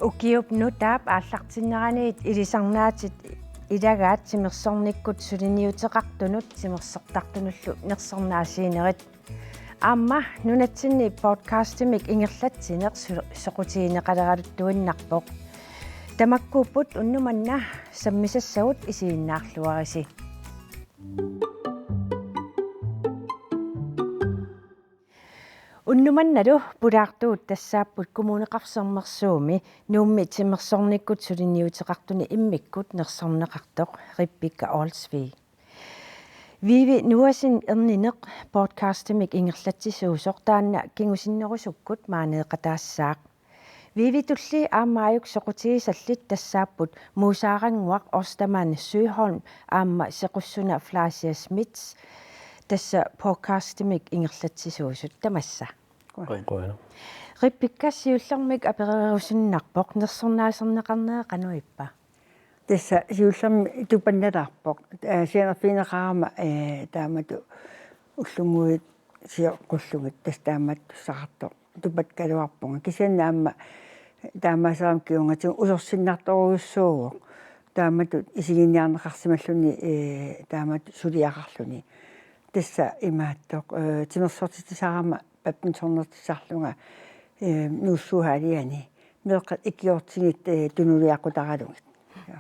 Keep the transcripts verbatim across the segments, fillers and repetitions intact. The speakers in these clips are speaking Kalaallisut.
Ukiup nutaap aallartinneraniit ilisarnaatit ilagaat timersornikkut suliniuteqartunut timersortartunullu nersornaasiinerit. Aamma nunatsinni podcastimik ingerlatsineq su-, soqutigineqaleraluttuinnarpoq. Tamakkuupput unnuk manna sammisassagut isiginnaarluarisi. Unnuk mannalu pulaartugut tassaapput Kommuneqarfik Sermersuumi Nuummi timersornikkut suliniuteqartuni immikkut nersorneqartoq Rebekka Olsvig. Vivi Noahsen ernineq podcastimik ingerlatsisuusoq taanna kingusinnerusukkut maaneeqataassaaq. Vivi tulliit aamma aajuku soqutigisallit tassaapput Muusaarannguaq Ostermann Søholm aamma Sequssuna Fleischer Schmidt, tassa podcastimik ingerlatsisuusut. Tamassa. Qujan. Qujan. Rebekka, siullermik apererusunnarpoq, nersornaaserneqarnera qanoq ippa? Tassa siullermik tupannalaarpoq. Ee, sianerfigineqarama, ee, taamatut ullunguit sioqqullugit tassa taamatut tussaqartoq tupakkaluarpunga. Kisianni aamma taamaaseraangat kingornatigut usorsinnartorujussuuvoq. Taamatut isiginnaarneqarsimalluni, ee, taamatut suliaqarluni. Tassa imaattoq, ee, timersortitsisarama badmintonertitsisarlunga, ee, Nuussuup Halliani. Meeqqat ikiortigit, ee, tunuliaqutaralugit. Ja.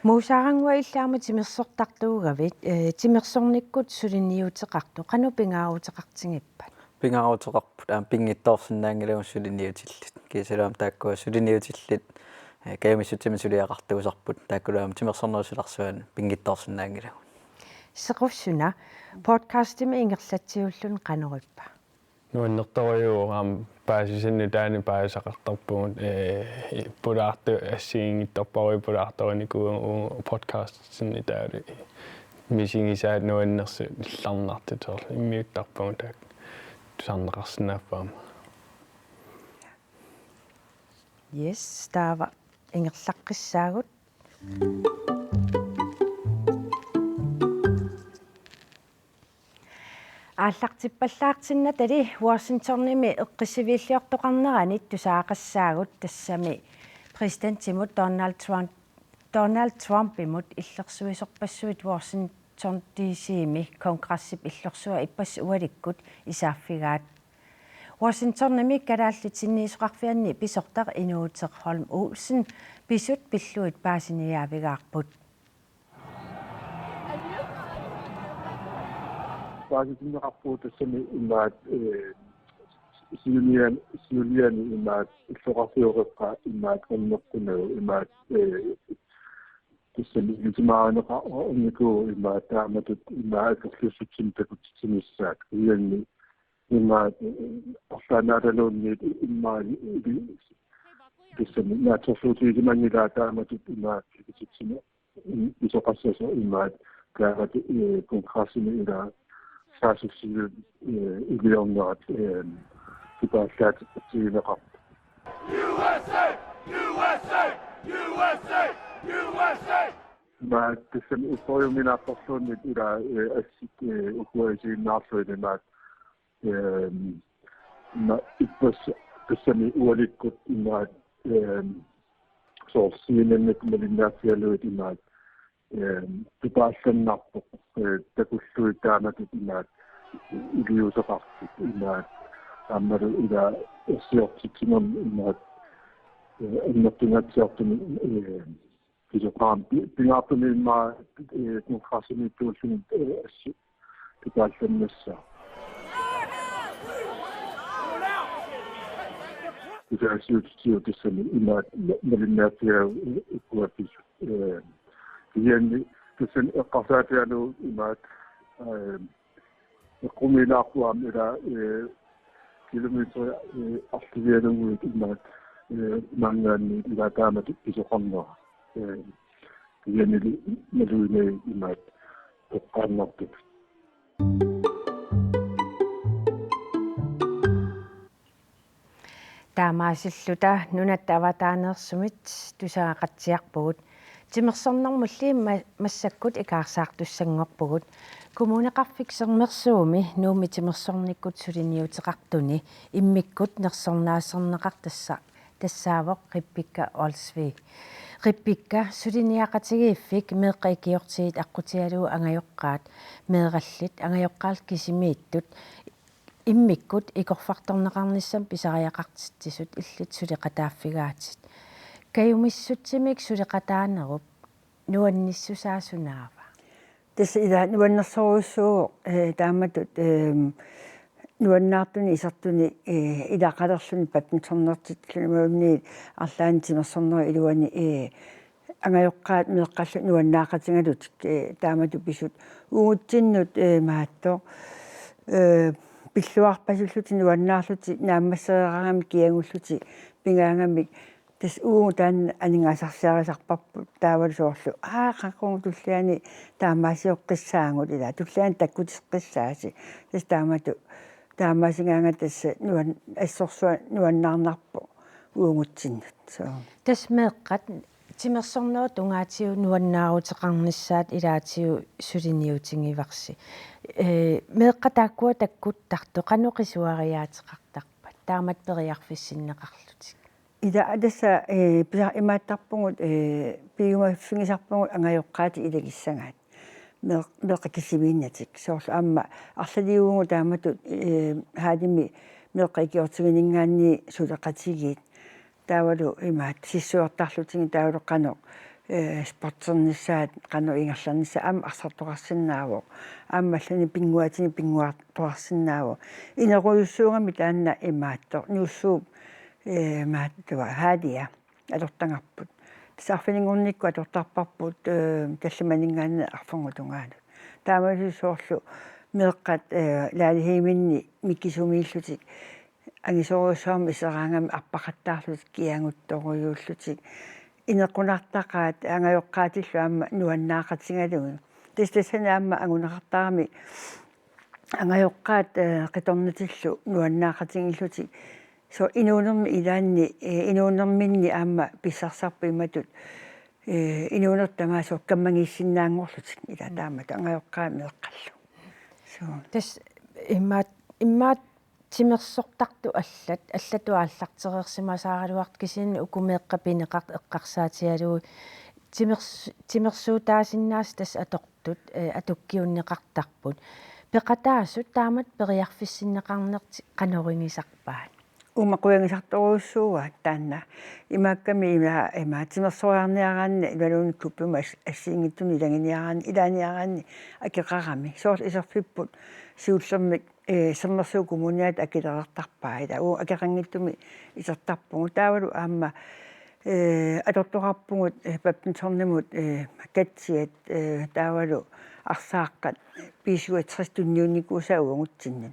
Muusaarannguaq, illit aamma timersortartuugavit, ee, timersornikkut suliniuteqartoq, qanoq pingaaruteqartigippat? Pingaaruteqarput aamma pinngitsoorsinnaanngilagut suliniutillit. Kiisalu aamma taakkua suliniutillit, ee, kajumissutsimik suliaqartuusarput. Taakkualu aamma timersornerup silarsuani pinngitsoorsinnaanngilagut. Sequssuna, podcastimik ingerlatsigulluni qanoq ippa? Nuannertorujuuvoq, aamma paasisannut taanna paasisaqartarpugut, ee, pulaartut assigiinngitsorpassuit pulaartorinikuuvugut podcastinut taavalu misigisaat nuannersut illarnartut soorlu immiuttarpagut taakku tusarneqarsinnaapput aamma. Yes, taava ingerlaqqissaagut. Aallartippallaartinnatali Washingtonimi eqqissiviilliortoqarneranit tusagaqassaagut, tassami præsidentimut Donald Trump, Donald Trumpimut illersuisorpassuit Washington D C-mi kongressip illorsua ippassaq ualikkut isaaffigaat. Washingtonimi Kalaallit Sinniisoqarfianni pisortaq Inuuteq Holm Olsen pisut pillugit paasiniaavigaarput. Paasitinneqarpugut tassani imaat, ee, siulian-, siuliani imaat illoqarfioreerpaa imaat annertunagu imaat, ee, tassani ilisimaarineqarnikuuvoq imaat taamatut imaat akerliussutsimik takutsitsinissaat. Kisianni imaat, ee, arlaannaataluunniit imaat, ee, tassani naatsorsuutigisimanngilaa taamatut imaat kikisitsini isoqassasoq imaat taamatut, ee, kongressimi ilaa saassussiviup, ee, iliornerat, ee, kipaallaatigineqarpoq. U S A! U S A! U S A! U S A! Imaat tassani ufforiuminaapporluunniit ilaa, ee, assut, ee, ukua isiginnaarlugit imaat Ehm, ma-, ippassaq tassani ualikkut imaat, ehm, soorlu C N N-ikkut malinnaatsiarlugit imaat, ehm, tupaallannarpoq, eh, takullugit taamatut imaat iliuuseqartut imaat aammalu ilaa ersiortitsinermi imaat, eh, annertungaatsiartumik, eh, Kisoqaam pi-, pingaartumik immaqa, eh, kongressimiittuulluni, eh, assut tupaallannassaaq. Tusagassiuutitigut tassani imaat ma-, malinnaatsiarlugit, eh, ukua pisut, eh, kisianni tassani eqqarsaatigalugu imaat, eh, Eqqumiilaarpoq aamma ilaa, eh, kilometer, eh, arlalialuunniit imaat, eh, maanngaanniit ilaa taamatut pisoqarnera. Eh, kisiannili naluinagit imaat toqqaannartut. Taamaasilluta Nunatta Avataaneersumit tusagaqatsiarpugut. Timersornermulli ma-, massakkut ikaarsaartussanngorpugut. Kommuneqarfik Sermersuumi Nuummi timersornikkut suliniuteqartuni immikkut nersornaaserneqartassaq tassaavoq Rebekka Olsvig. Rebekka, suliniaqatigiiffik meeqqat ikiortigit aqqutigalugu angajoqqaat meerallit, angajoqqaallu kisimiittut immikkut ikorfartorneqarnissamut pisariaqartitsisut illit suleqataaffigaatit. Kajumissutsimik suleqataanerup nuannissusaa sunaava? Tassa ila nuannersorujussuuvoq, eh, taamatut, ehm, nuannaartunik isertunik, eh, ilaqalerluni badmintonertitsillutik imaluunniit arlaannik timersornerup iluani, eh, angajoqqaat meeqqallu nuannaaqatigalutik, eh, taamatut pisut uagutsinnut, eh, imaattoq, eh, pilluarpasullutik nuannaarlutik naammassereeraangamik kiagullutik pigaangamik tassa uagut taanna aningaasarsiarisarparput taavalu soorlu aa qaqugu tulliani taamaasioqqissaagut ila tulliani takkutiqqissaasi tassa taamatut taamaasigaangat tassa nuan-, assorsuaq nuannaarnarpoq uagutsinnut. Soo. Tassa meeqqat timersornerup tungaatigut nuannaaruteqarnissaat ilaatigut suliniutigivarsi. Ee, meeqqat taakkua takkuttartut qanoq qisuariaateqartarpat taamatut periarfissinneqarlutik? Ila tassa, ee, pisa-, imaattarpugut, ee, piumaffigisarpugut angajoqqaatit ilagissagaat. Meeq-, meeqqat kisimiinnatik. Soorlu aamma arlaliuvugut taamatut, ee, hallimi meeqqat ikiortigininngaanniit suleqatigiit. Taavalu imaattoq sissuertarlutigit taavalu qanoq, ee, sporternissaat, qanoq ingerlanissaat aamma arsartoqarsinnaavoq. Aamma allanik pinnguaatinik pinnguartoqarsinnaavoq. Inerujussuugami taanna imaattoq. Nuussuup, ee, imaattoq hallia atortagarput. Tassa arfininngornikkut atortarparput, ee, tallimaninngaanniit arfernup tungaanut. Taamaasilluni soorlu meeqqat, ee, lejlighedsimi mikisumiillutik angisoorujussuarmik iseraangamik arpaqattaarlutik kiaguttorujuullutik. Inequnartaqaat angajoqqaatillu aamma nuannaaqatigalugit. Tassa tassani aamma anguneqartarami angajoqqaat, ee, qitornatillu nuannaaqatigiillutik. Soo inuunermi ilaanni, ee, inuunerminni aamma pissarsisarput imatut, ee, inuunertut tamaasa kammagiissinnaanngorlutik ila taamatut angajoqqaat meeqqallu. Soo. Tassa immaat, immaat timersortartut allat, allatut aallartereersimasaraluartut kisianni uku meeqqat pineqartut eqqarsaatigalugit timers-, timersuutaasinnaasut tassa atortut, ee, atukkiunneqartarput. Peqataasut taamatut periarfissinneqarnertik qanorigisarpaat? Uuma qujagisartorujussuuaat taanna. Imaakkami ima, ima timersoriarniaraanni imaluunniit klubbimut as-, assigiinngitsunik ilaginiaraanni, ilaaniaraanni akeqarami. Soorlu iserfipput siullermik, ee, Sermersuup Kommuniata akilereertarpaa ila. Uagut akeqanngitsumik isertarpugut. Taavalu aamma, ee, atortoqarpugut, ee, badmintonimut, ee, katsiat, ee, taavalu arsaaqqat B syvogtres tunniunnikuusaat uagutsinnut.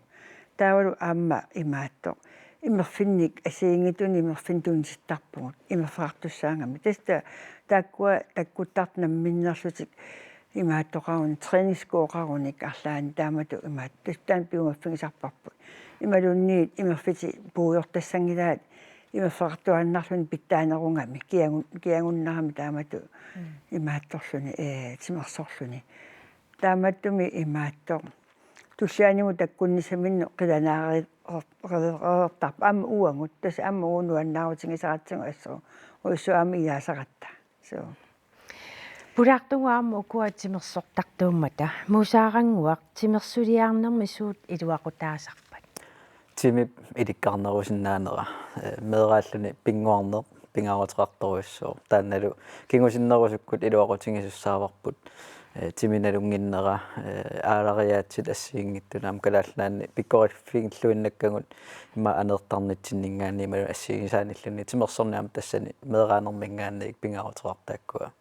Taavalu aamma imaattoq. Imerfinnik assigiinngitsunik imerfinnik tunisittarpugut. Imerfeqartussaagami. Tassa taakkua takkuttartut namminnerlutik imaattoqarunik, træningsskooqarunik arlaannik taamatut imaattoq. Tassa taanna piumaffigisarparput. Imaluunniit imerfitit puigortassanngilaat imerfeqartuaannarluni pitsaanerugami, kiagun-, kiagunnarami taamatut Mm. imaattorluni, ee, timersorluni. Taamaattumik imaattoq. Tullianut takkunnissaminnik qilanaari-, rer-, rer-, rertarput aamma uagut, tassa aamma uagut nuannaarutigisaratsigu assorujussuaq aamma ilaasaratta. Soo. Pulaartugut aamma ukua timersortartuummata, Muusaaranguaq, timersuliaarnermi suut iluaqutaasarpat? Timip ilikkarnerusinnaanera, ee, meeraalluni pinnguarneq pingaaruteqartorujussuuvoq. Taannalu kingusinnerusukkut iluaqutigisassaavarput, ee, timi nalunnginnera, ee, aalariaatsit assigiinngitsut aamma Kalaallit Nunaanni pikkoriffigilluinnakkagut ima aneertarnitsinninngaanniit imaluunniit assigisaanilluunniit timersorneq aamma tassani meeraanerminngaanniit pingaaruteqartoq taakkua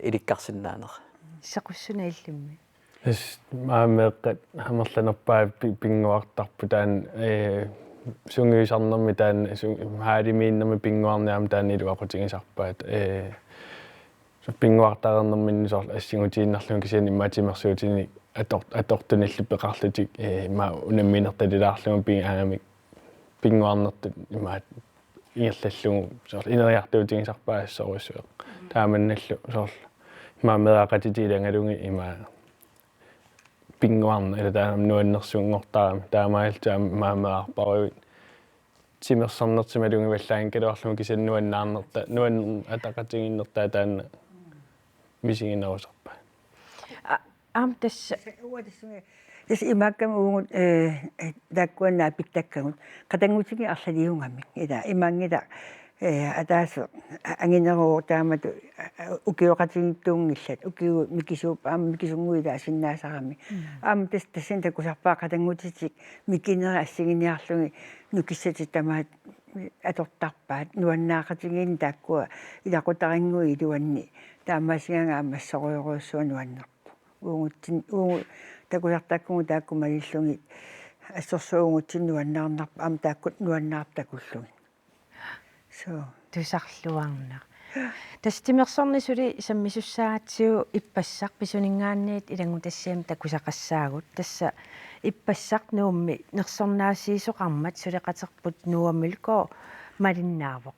ilikkarsinnaanera. Sequssuuna illimmi? Tassa maani meeqqat amerlanerpaat pi-, pinnguartarput taanna, ee, sungiusarnermi taanna su-, hallimiinnermi pinnguarneq aamma taanna iluaqutigisarpaat, ee, so pinnguartareernerminni soorlu assigutiinnarlugit kisianni immaqa timersuutinik ator-, atortunillu peqarlutik, ee, immaqa unamminertalilaarlugu pigaangamik pinnguarnertut imaattoq ingerlallugu soorlu ineriartuutigisarpaat assorujussuaq. Taamannallu soorlu immaqa meeraqatitik ilagalugit immaqa pinnguarneq ila taanna nuannersunngortarami taamaalillutik aamma immaqa meerarparuit timersornertik malugivallaanngikkaluarlugit kisianni nuannaarnertaa, nuan-, ataqatigiinnertaa taanna misiginerusarpaat. A-, aamma tassa. Uanga tassunga. Tassa imaakkami uagut, eh, eh, taakkuanna pittakkagut. Qatanngutigiit arlaliugamik. Ila imaanngilaq, eh, ataaseq a-, angineruvoq taamatut, a-, a-, ukioqatigiittuunngillat. Ukiut mikisuup-, aamma mikisunnguit ilaa sinnaasarami. Mm. Aamma tassa tassani takusarpara qatanngutitik mikinerit assiginiarlugit nukissatik tamaat atortarpaat, nuannaaqatigiinneq taakkua ilaqutarinnguit iluanni taamaasigaangat aamma assorujorujussuaq nuannerpoq. Uagutsin-, uagut takusartakkagut taakku malillugit assorsuaq uagutsinnut nuannaarnarpoq, aamma taakkua nuannaartut takullugit. So. Tusarluarnaq. Tassa timersorneq suli sammisussagatsigu ippassaq pisuninngaanniit ilanngutassiami takusaqassaagut. Tassa ippassaq Nuummi nersornaasiisoqarmat suleqaterput Noah Mølgaard malinnaavoq.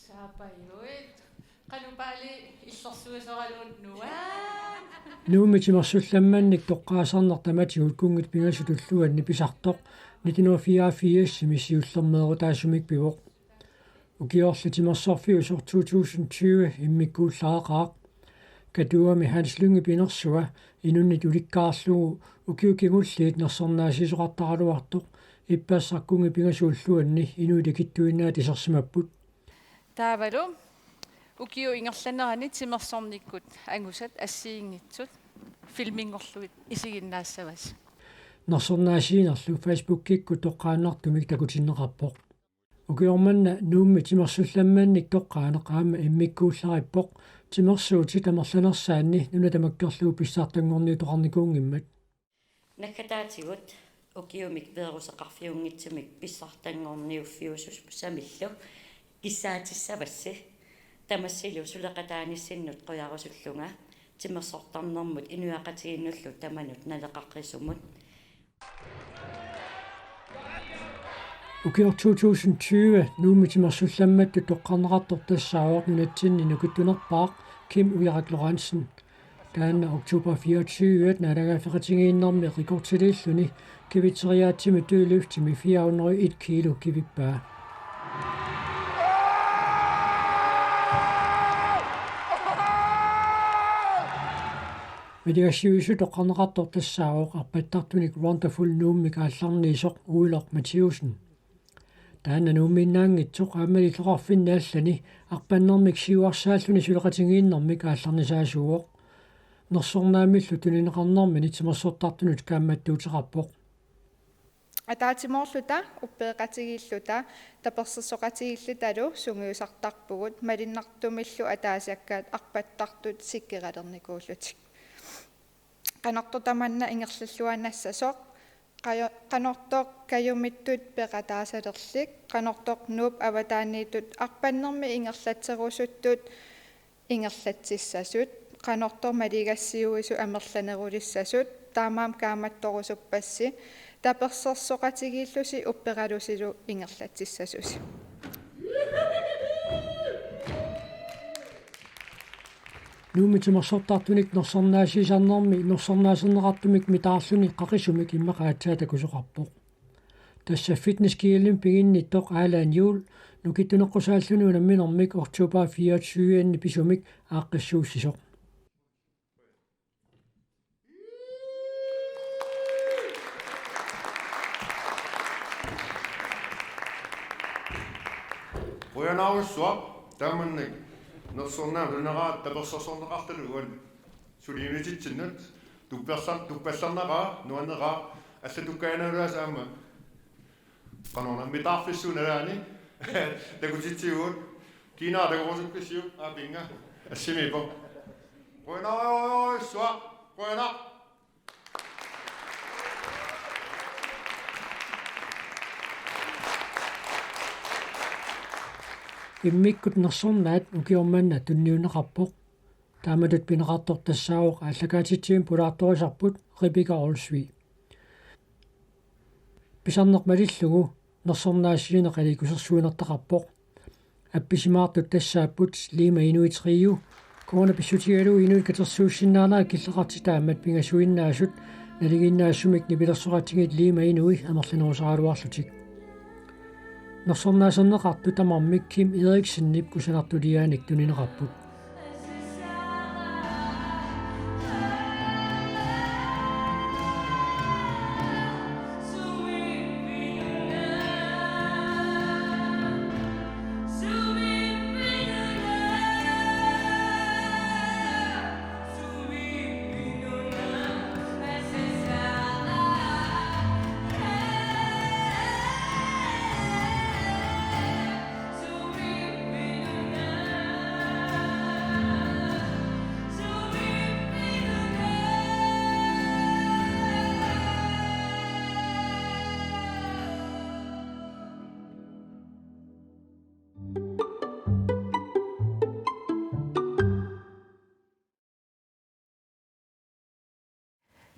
Saapajuit. Qanoq paali illersuisoraluunniit Noah? Nuummi timersullammannik toqqaasarneq tamatigut kunngit pingasut tulluanni pisartoq nitten hundrede og fireogfirsimi siullermeerutaasumik pivoq. Ukiorli timersorfiusoq to tusind tyve immikkuullareqaaq. Katuami Hans Lynge pinersua inunnit ulikkaarlugu ukiut kingulliit nersornaasiisoqartaraluartoq ippassaq kunngit pingasut tulluanni inuit ikittuinnaat isersimapput. Taavalu ukiup ingerlanerani timersornikkut angusat assigiinngitsut filminngorlugit isiginnaassavasi. Nersornaasiinerlu Facebookikkut toqqaannartumik takutinneqarpoq. Ukioq manna Nuummi timersullammannik toqqaaneq aamma immikkuullarippoq timersuutit amerlanersaanni nuna tamakkerlugu pissartanngorniutoqarnikuunngimmat. Naggataatigut ukiumik viruseqarfiunngitsumik pissartanngorniuffiusussamillu kissaatissavassi, tamassilu suleqataanissinnut qujarusullunga timersortarnermut inuiaqatigiinnullu tamanut naleqaqisumut. Ukioq to tusind tyve Nuummi timersullammattut toqqarneqartoq tassaavoq nunatsinni nukittunerpaaq Kim Ujarak Lorentzen. Taanna oktober fireogtyve naalagaaffeqatigiinnermi rekordiliilluni kivitseriaatsimi dødløftimi fire hundrede og en kilo kivippaa. Maligassiuisut toqqarneqartoq tassaavoq arpattartunik Wonderful Nuummik aallarniisoq Uiloq Mathiussen. Taanna Nuummiinnaanngitsoq aammali illoqarfinni allani arpannermik siuarsaalluni suleqatigiinnermik aallarnisaasuuvoq. Nersornaammillu tunineqarnermini timersortartunut kaammattuuteqarpoq. Ataatsimoorluta uppereqatigiilluta tapersersoqatigiillutalu sungiusartarpugut, malunnartumillu ataasiakkaat arpattartut sikkeralernikuullutik. Qanortoq tamanna ingerlalluinnassasoq, qajo-, qanortoq kajumittut peqataasalerlik, qanortoq Nuup avataaniittut arpannermi ingerlatserusuttut ingerlatsissasut, qanortoq maligassiuisut amerlanerulissasut, taamaammat kaammattorusuppassi, tapersersoqatigiillusi upperalusilu ingerlatsissasusi. Nuummi timersortartunik nersornaasiisarnermi nersornaaserneqartumik mitaarluni qaqisumik immaqa aatsaat takusoqarpoq. Tassa Fitness G L-imi piginnittoq Alan Juhl nukittuneqqusaalluni unamminermik oktober fireogtyve-anni pisumik aaqqissuussisoq. Qujanarsuaq taamannak nersornaat nuneraat tapersersorneqartalu uani suliunititsinnut tupperlar-, tuppallernaqaaq, nuanneqaaq, allatukkaanalaasa aamma qanorna mitaarfissuup nalaani takutitsivugut, kiinara takorusukkisiuk, aapinnga assimiippoq. Qujanarsuaq, qujanaq. Immikkut nersornaat ukioq manna tunniunneqarpoq. Taamatut pineqartoq tassaavoq aallakaatitsivimmi pulaartorisarput Rebekka Olsvig. Pisarneq malillugu nersornaasiineq aliikkusersuinertaqarpoq. Appisimaartut tassaapput Lima Inuit Trio, corona pissutigalugu inuit katersuussinnaanerat killeqartitaammat pingasuinnaasut, nalinginnaasumik nipilersoqatigiit Lima Inuit amerlanerusaraluarlutik. Nersornaaserneqartut tamarmik Kim Eriksenip kusanartuliaanik tunineqarput.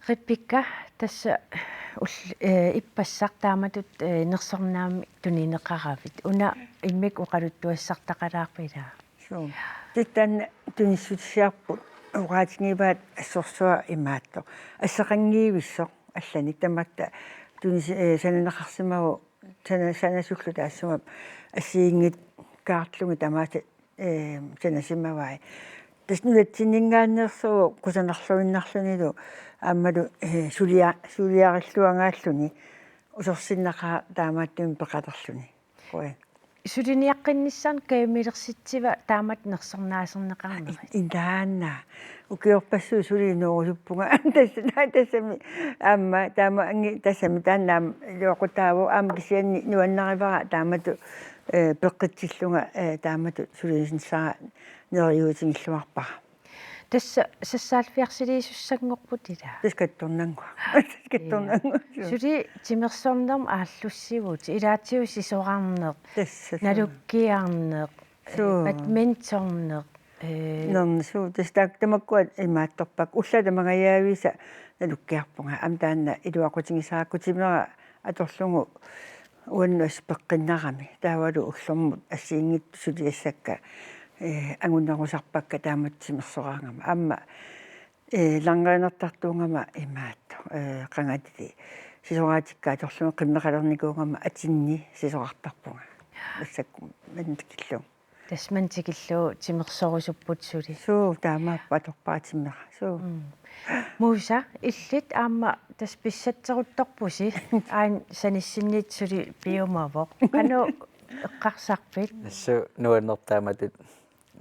Rebekka, tassa ul-, eh, ippassaq taamatut, eh, nersornaamik tunineqaravit. Una immikkut oqaluttuassartaqalaarpit, ilaa? Suu. Tassa taanna tunissutisiarput oqaatigivaat assorsuaq imaattoq. Asseqanngivissoq allanik tamatta tunis-, eh, sananeqarsimavoq sana-, sanasullu taassuma assigiinngikkaarlugit tamaasa, eh, sanasimavai. Tassa nunatsinninngaanneersoq kusanarluinnarlunilu aammalu, eh, sulia-, suliarilluagaalluni usorsinnaqaaq taamaattumik peqalerluni. Qujan. Suliniaqqinnissannut kajumilersitsiva taamatut nersornaaserneqarnerit? Ilaanna. Ukiorpassuit suli noorusuppunga. Tassa, tassami aamma taama angi-, tassami taanna aamma iluaqutaavoq aamma kisianni nuannarivara taamatut, eh, peqqitsillunga, eh, taamatut sulinissara neriuutigilluarpara. Tassa sassaaffiarsiliisussanngorput, ilaa? Tassa kattornannguaq. Tassa kattornannguaq. Suli timersornermut aallussivutit, ilaatigut sisorarneq, tassa, tassa, nalukkiarneq, eh, suu, badmintonerneq, eh. Nerni, suu, tassa taak-, tamakkua imaattorpakka. Ullaaq tamangajaviisa nalukkiarpunga. Aamma taanna iluaqutigisara, kutimera atorlugu uannut assut peqqinnarami. Taavalu ullormut assigiinngitsut suliassakka, eh, angunerusarpakka taamatut timersoraangama. Aamma, eh, langrænnertartuugama imaattoq, eh, qangatili sisoraatikka atorlugu qimmeqalernikuugama atinni sisorartarpunga. Massakkut manna tikillugu. Tassa manna tikillugu timersorusupput suli. Suu, taamaappoq atorpara timmera. Suu. Mm. Musa, illit aamma tassa pissatseruttorpusi, aana sanissinnit suli piumavoq. Qanoq eqqarsarpit? Assut nuannerpoq taamatut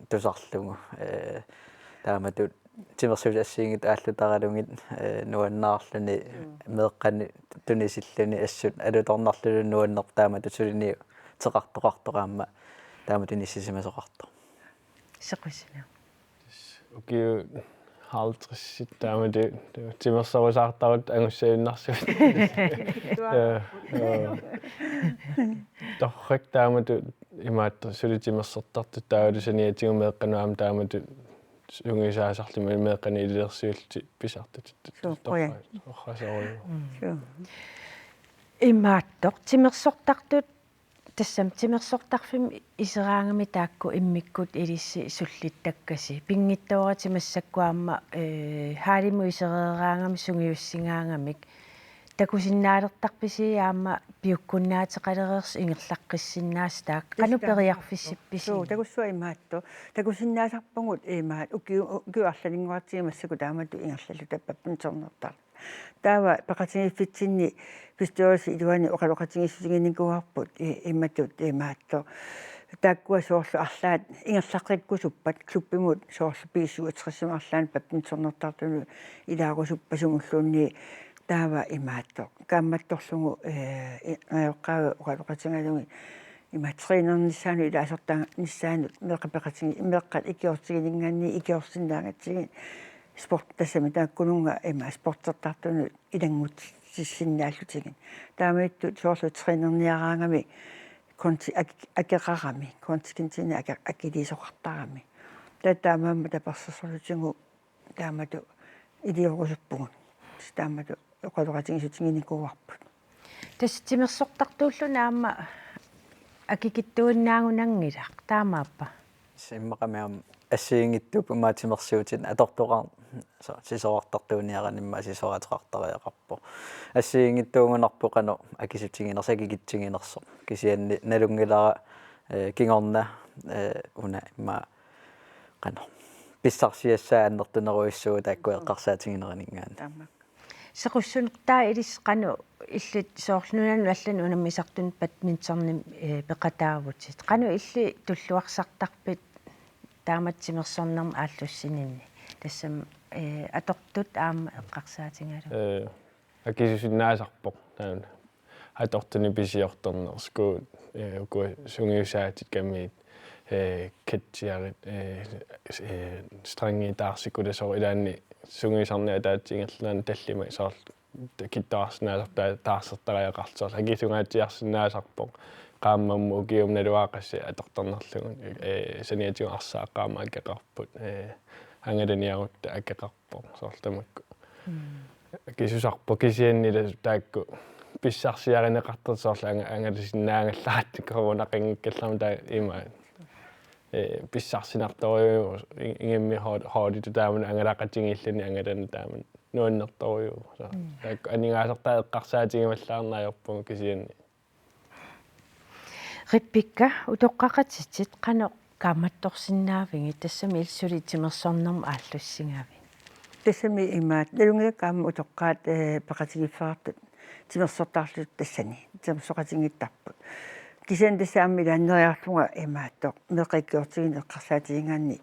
tusarlugu. Eh, taamatut timersuutit assigiinngitsut aallutaralugit, eh, nuannaarluni, mm, meeqqanik tunisilluni assut alutornarlunilu nuannerpoq taamatut suliniuteqartoqartoq aamma taamatut inissisimasoqartoq. Sequsineq. Ukiut halvtredsit taamatut timersorusaartartut angussajunnaarsuit. Eh, eh. Torrak taamatut imaattoq suli timersortartut taavalu saniatigut meeqqanut aamma taamatut sungiusaasarluni meeqqanik ililersuillutik pisartutut. Suu, qujan. Torrak, torrak soorlu. Mm. Suu. Imaattoq timersortartut, tassami timersortarfimmi iseraangami taakku immikkut ilissi sullittakkasi. Pinngitsooratik massakkut aamma, eh, haalimut isereeraangami sungiussigaangamik. Takusinnaalertarpisi aamma piukkunnaateqalereersut ingerlaqqissinnaasut taakku? Qanoq periarfissippisinnaavat? Suu, takussuaq imaattoq. Takusinnaasarpugut imaat ukiu-, ukiut arlalinnguartigit massakkut taamatut ingerlalluta badmintonertartut. Taava peqatigiiffitsinni bestyrelsip iluani oqaloqatigiissutiginikuuarput i-, imatut imaattoq. Taakkua soorlu arlaat ingerlaqqikkusuppat klubbimut soorlu B syvogtressimut arlaannik badmintonertartunut ilaarusuppasumulluunniit taava imaattoq. Kaammattorlugu, eh, i-, angajoqqaavi oqaloqatigalugit ima trænernissaanut ilaasortaanissaanut meeqqat peqatigi-, meeqqat ikiortigininngaanniit ikiorsinnaagatsigit sport tassami taakkununnga ima sportertartunut ilanngutsissinnaallutigit. Taamaattut soorlu trænerniaraangami konti-, ak-, akeqarami, kontingentinik ake-, akiliisoqartarami. Taava taamaammat tapersersorlutigu taamatut iliorusuppugut. Taamatut oqaloqatigiissutiginikuuarput. Tassa timersortartuulluni aamma akikitsuinnaagunanngilaq, taamaappa? Immaqami aamma assigiinngitsuupput immaqa timersuutinik atortoqar-, so-, sisorartartuuniaraanni immaqa sisoraateqartariaqarpoq. Assigiinngitsuugunarpoq qanoq akisutiginersoq, akikitsiginersoq. Kisianni nalunngilara, eh, kingorna, eh, una immaqa qanoq pissarsiassaa annertunerujussuuvoq taakku eqqarsaatigineraninngaanniit. Taama. Sequssunertaa ilissi qanoq illit soorlu nunanut allanut unammisartunut badmintonimik, eh, peqataavutit? Qanoq illit tulluarsartarpit taamatut timersornermut aallussininni? Tassami, eh, atortut aamma eqqarsaatigalugu. Eh, akisusinnaasarpoq taanna. Atortunik pisiortornersut, eh, uku sungiusaatit kamiit, eh, ketchiarit, eh, s-, eh, strengit taarsikkut soorlu ilaanni sungiusarneq ataatsip ingerlanerani tallimat soorlu kittuarsinnaasartaa taarsertariaqartoq soorlu akisungaatsiarsinnaasarpoq. Qaammammut ukiumut naluara qassit atortarnerlugu, eh, saniatigut arsaat qaammat akeqarput, eh, angalaniarutta akeqarpoq. Soorlu tamakku. Mm. Akisusarpoq kisianni tassa taakku pissarsiarineqartartut soorlu anga-, angalasinnaagallarput coronaqanngikkallarmat taava ima. Eh, pissarsinartorujuuvoq i-, ingammik hold-, holditut taamani angalaqatigiilluni angalanut taamani nuannertorujuuvoq. So, mm, taakku aningaasartai eqqarsaatigivallaarneq ajorpugut kisianni. Rebekka, utoqqaqatitit qanoq kaammattorsinnaavigit, tassami illit suli timersornermut aallussigavit? Tassami imaattoq, nalunngilakka aamma utoqqaat, eh, peqatigiiffeqartut timersortarlutik tassani, timersoqatigiittarput. Kisianni tassa aamma ilaanneeriarlunga imaattoq, meeqqat ikiortigineq eqqarsaatigigaanni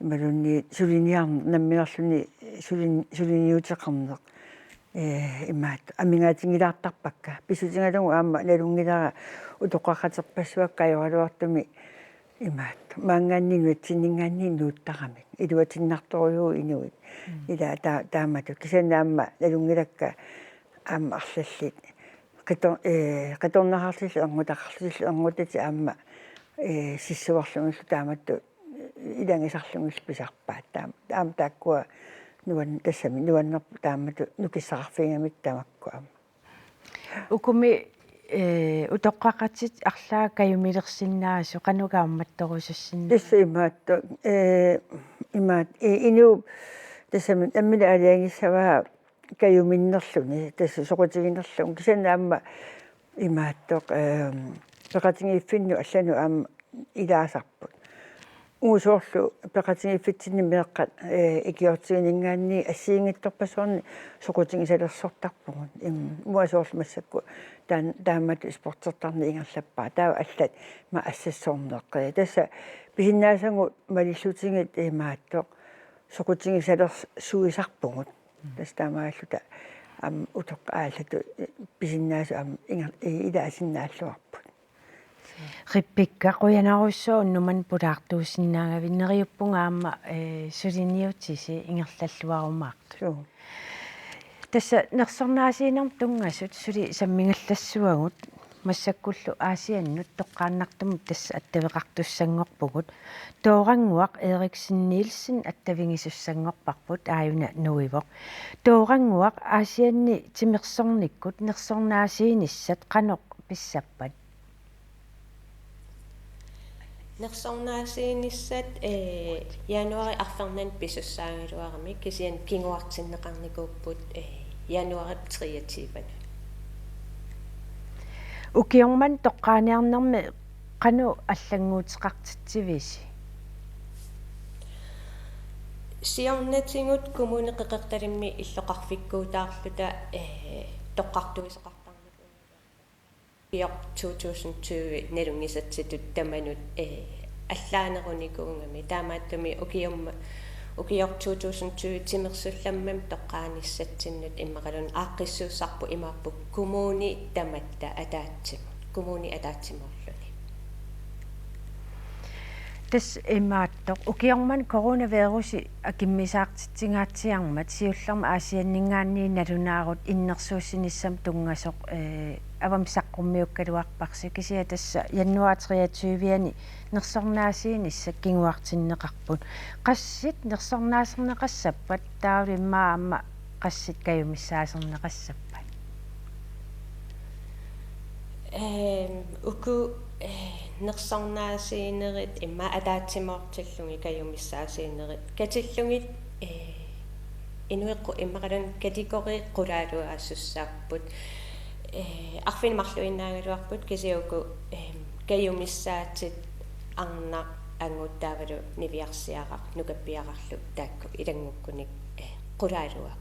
imaluunniit suliniarneq nammineerluni sulin-, suliniuteqarneq. Eh, imaattoq, amigaatinngillartarpakka. Pissutigalugu aamma nalunngilara utoqqaqaterpassuakka ajoraluartumik imaattoq. Maanngaanniit nunatsinninngaanniit nuuttaramik. Iluatinnartorujuuvoq inuit. Mm. Ila ta-, taamatut. Kisianni aamma nalunngilakka aamma arlallit. Qitor-, eh, qitornaqarlutillu erngutaqarlutillu erngutatik aamma, eh, sissuerlugillu taamatut ilagisarlugillu pisarpaat taama. Aamma taakkua nuan-, tassami nuannerpoq taamatut nukissaqarfigigamikku tamakku aamma. Ukumi, eh, utoqqaqatit arlaat kajumilersinnaasoq qanoq kaammattorusussinnaava? Tassa imaattoq, eh, imaat-, eh, inuup tassami nammineq aalajangissavaa kajuminnerluni, tassa soqutiginerlugu. Kisianni aamma imaattoq, ehm, peqatigiiffinnut allanut aamma ilaasarput. Uagut soorlu peqatigiiffitsinni meeqqat, eh, ikiortigininngaanniit assigiinngitsorpassuarnik soqutigisalersortarpugut. Im, uagut soorlu massakkut taan-, taamatut sportsertarneq ingerlappara. Taava allat ima assassorneq. Eh, tassa pisinnaasagut malillutigit imaattoq soqutigisalersuisarpugut. Tassa taamaalluta aamma utoqqaat allatut pisinnaasut aamma inga-, i-, ilaasinnaalluarput. Rebekka, qujanarsuaq unnuk manna pulaartuusinnaagavit, neriuppunga aamma, eh, suliniutisi ingerlalluarumaartut. Suu. Tassa nersornaasiinermut tunngasut suli sammigallassavagut, massakkullu Aasiannut toqqaannartumut tassa attaveqartussanngorpugut. Toorannguaq Eriksen Nielsen attavigisussanngorparput aajuna nuivoq. Toorannguaq, Aasianni timersornikkut nersornaasiinissat qanoq pissappat? Nersornaasiinissat, eh, januaarip arfernanni pisussaagaluaramik, kisianni kinguartinneqarnikuupput, eh, januaarip treogtyve-nut. Ukioq manna toqqaaniarnermi qanoq allannguuteqartitsivisi? Siornatigut Kommune Qeqertalimmi illoqarfikkuutaarluta, eh, toqqartuisoqartarnikuugaluarput. Ukioq to tusind tyve nalunngisatsitut tamanut, eh, allaanerunikuugami. Taamaattumik ukiumma-, ukioq to tusind tyve timersullammat toqqaanissatsinnut immaqaluunniit aaqqissuussarput imaappoq kommuni tamatta ataatsimut, kommuni ataatsimoorluni. Tassa imaattoq, ukioq manna coronavirusi akimmisaartitsigaatsiarmat siullermik Aasianninngaanniit nalunaarut innersuussinissamut tunngasoq, eh, avammut saqqummiukkaluarparsi, kisianni tassa januar treogtyve-ani nersornaasiinissat kinguartinneqarput. Qassit nersornaaserneqassappat, taavalu immaqa aamma qassit kajumissaaserneqassappat? Ehm, uku, eh, nersornaasiinerit immaqa ataatsimoortillugit kajumissaasiinerit katillugit, eh, inuiqu-, immaqaluunniit kategori qulaaluaasussaapput. Eh, arfineq-marluinnaagaluarput kisianni uku, ehm, kajumissaatit arnaq angut taavalu niviarsiaraq nukappiararlu taakku ilanngukkunik, eh, qulaaluaapput.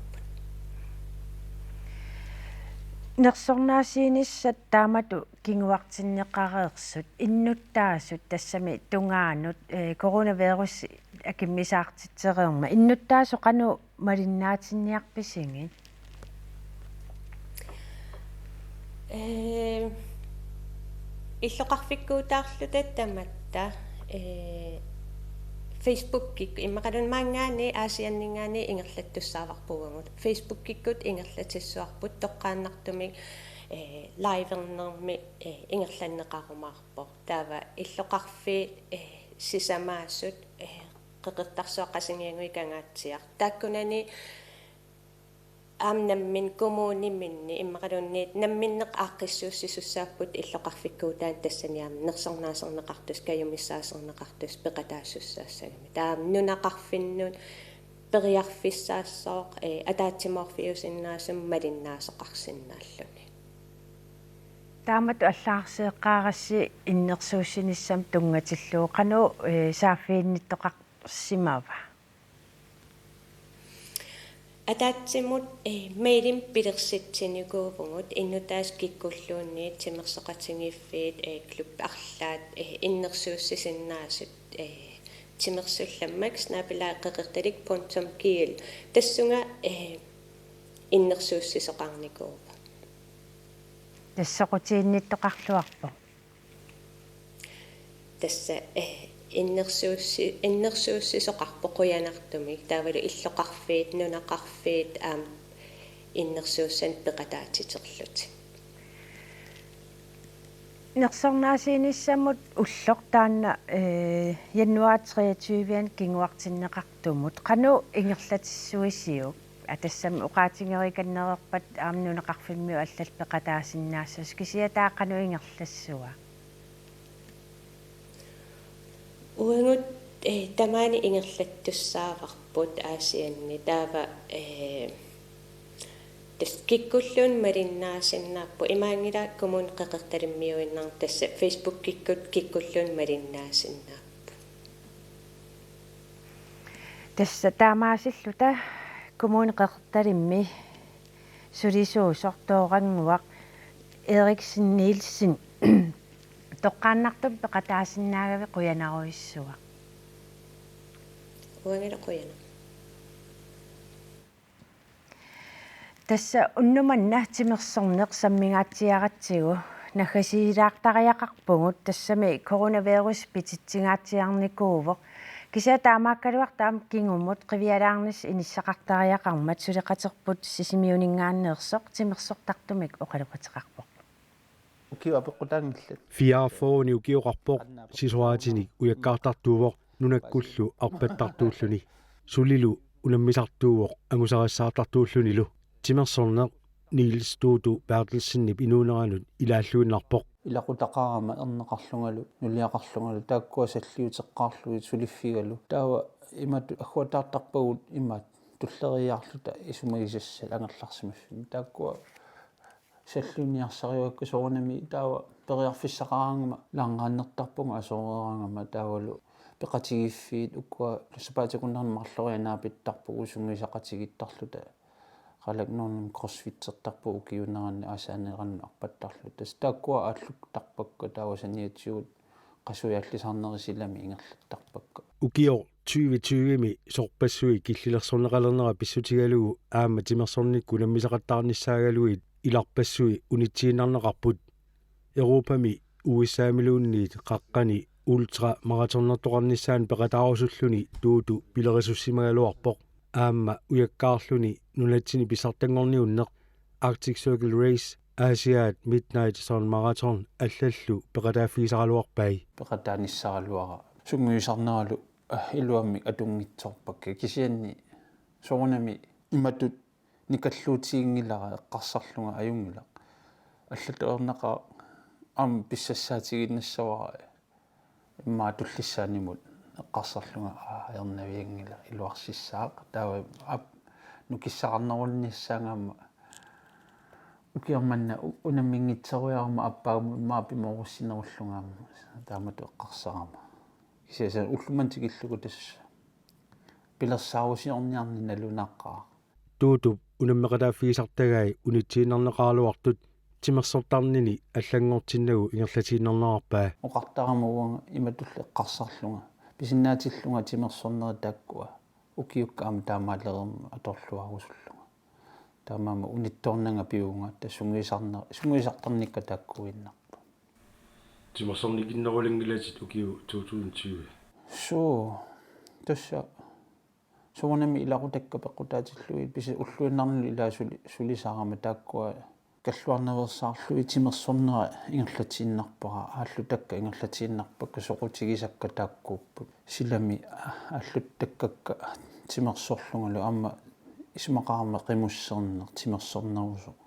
Nersornaasiinissat taamatut kinguartinneqareersut, innuttaasut tassami tungaanut, eh, coronavirus akimmisaartitsereermat, innuttaasut qanoq malinnaatinniarpisigit? Eh, illoqarfikkuutaarluta tamatta, eh, Facebookikkut, immaqaluunniit maanngaanniit Aasianninngaanniit ingerlattussaavarput uagut. Facebookikkut ingerlatissavarput toqqaannartumik, eh, livernermi, eh, ingerlanneqarumaarpoq. Taava illoqarfiit, eh, sisamaasut, eh, Qeqertarsuaq, Qasigiannguit, Kangaatsiaq. Taakkunani aamma namminneq kommuniminni immaqaluunniit namminneq aaqqissuussisussaapput illoqarfikkuutaanut, tassani aamma nersornaaserneqartussat, kajumissaaserneqartussat peqataasussaassagami. Taava nunaqarfinnut periarfissaassooq, eh, ataatsimoorfiusinnaasumik malinnaasoqarsinnaalluni. Taamatut allagarsiaqqaarassi innersuussinissamut tunngatillugu, qanoq, eh, saaffiginnittoqarsimava? Ataatsimut, eh, mailimik pilersitsinikuuvugut, innuttaasut kikkulluunniit, timersoqatigiiffiit, eh, klubbit arlaat, eh, innersuussisinnaasut, eh, timersullammak snabel-a qeqertalik punktum g l. Tassunga, eh, innersuussisoqarnikuuvoq. Tassa soqutiginnittoqarluarpoq. Tassa, eh, innersuussi-, innersuussisoqarpoq qujanartumik, taavalu illoqarfiit, nunaqarfiit aamma innersuussanik peqataatiterlutik. Nersornaasiinissamut ulloq taanna, eh, januar treogtyve-ani kinguartinneqartumut qanoq ingerlatissuisiuk? Aa, tassami oqaatigereerpat aamma nunaqarfimmiut allallu peqataasinnaassasoq, kisianni taava qanoq ingerlassava? Uagut, eh, tamaani ingerlattussaavarput Aasianni, taava, eh, tassa kikkulluunniit malinnaasinnaapput, imaanngilaq Kommune Qeqertalimmiuinnarni, tassa Facebookikkut kikkulluunniit malinnaasinnaapput. Tassa taamaasilluta Kommune Qeqertalimmi sulisuusoq toorannguaq Eriksen Nielsen, toqqaannartumik peqataasinnaagavit, qujanarujussuaq. Uangalu qujanaq. Tassa unnuk manna timersorneq sammingaatsiaratsigu naggasiilaartariaqarpugut, tassami coronavirus pititsingaatsiarnikuuvoq. Kisianni taamaakkaluartoq aamma kingumut qivialaarnissaq inissaqartariaqarmat suleqaterput Sisimiuninngaanneersoq timersortartumik oqaloqateqarpoq. Ukioq apeqqutaanngillat. Fireogfyrre-ni ukioqarpoq, sisoraatinik ujakkaartartuuvoq nunakkullu arpattartuulluni. Sulilu unammisartuuvoq angusarissaartartuullunilu. Timersorneq Niels Tutu Berthelsenip inuuneranut ilaalluinnarpoq. Ilaqutaqarama erneqarlungalu, nuliaqarlungalu, taakkua salliuteqqaarlugit suliffigalu. Taava imatut agguataartarpagut imaattoq tulleriiaarluta isumagisassat angerlarsimaffimmik. Taakkua salliunniarsarivakka, soorunami taava periarfissaqaraangama langgaannertarpunga asoreeraangama, taavalu peqatigiiffiit ukua sapaatip-akunnera marloriarlugit naapittarpugut sungiusaqatigiittarluta. Qalaknunnut crossfittertarpugut ukiuunerani aasaanerannut arpattarluta. Tassa taakkua aalluttarpakka, taava saniatigut qasujallisarneri silami ingerlattarpakka. Ukioq tyve tyve-mi sorpassuit killilersorneqalernera pissutigalugu aamma timersornikkut unammisaqattaarnissaagaluit ilarpassui unitsiinnarneqarput. Europami U S A-miluunniit qaqqani ultramaratonnertoqarnissaanut peqataarusulluni Tutu pilerisussimagaluarpoq. Aamma ujakkaarluni nunatsinni pissartanngorniunneq Arctic Circle Race, Aasiaat Midnight Sun Marathon allallu peqataaffigisaraluarpai. Peqataanissaraluara sungiusarneralu, eh, iluamik atunngitsoorpakka, kisianni soorunami imatut nikalluutiginngilara eqqarsarlunga ajunngilaq. Allatut ajornaqaaq aamma pissassaatiginnassavara immaqa tullissaanimut eqqarsarlunga, aa, ajornavianngilaq, iluarsissaaq. Taava aap nukissaqarnerunnissaanga aamma ukioq manna u-, unamminngitsorujarama aappaagu immaqa pimoorussinerullunga aamma taamatut eqqarsarama. Kisianni ullumimut manna tikillugu tassa pilersaarusiorniarneq nalunaaqaaq. Tuutup unammeqataaffigisartagai unitsiinnarneqaraluartut timersortarnini allanngortinnagu ingerlatiinnarnerarpaa. Oqartarama uanga imatulli eqqarsarlunga pisinnaatillunga timersornerit taakkua ukiukka aamma taamaalereermat atorluarusullunga. Taamaammat unittoornanga pivunga, tassa sungiusarne-, sungiusartarnikka taakkuinnarput. Timersornikinnerulanngilatit ukiup to tusind tyve? Suu, tassa soorunami ilaqutakka peqqutaatillugit pisi-, ulluinnarni ilaa suli-, sulisarama taakkua kalluarnaveersaarlugit timersornera ingerlatiinnarpara, aallutakka ingerlatiinnarpakka, soqutigisakka taakkuupput. Silami aalluttakkakka timersorlungalu aamma isumaqarama qimusserneq timersornerusoq,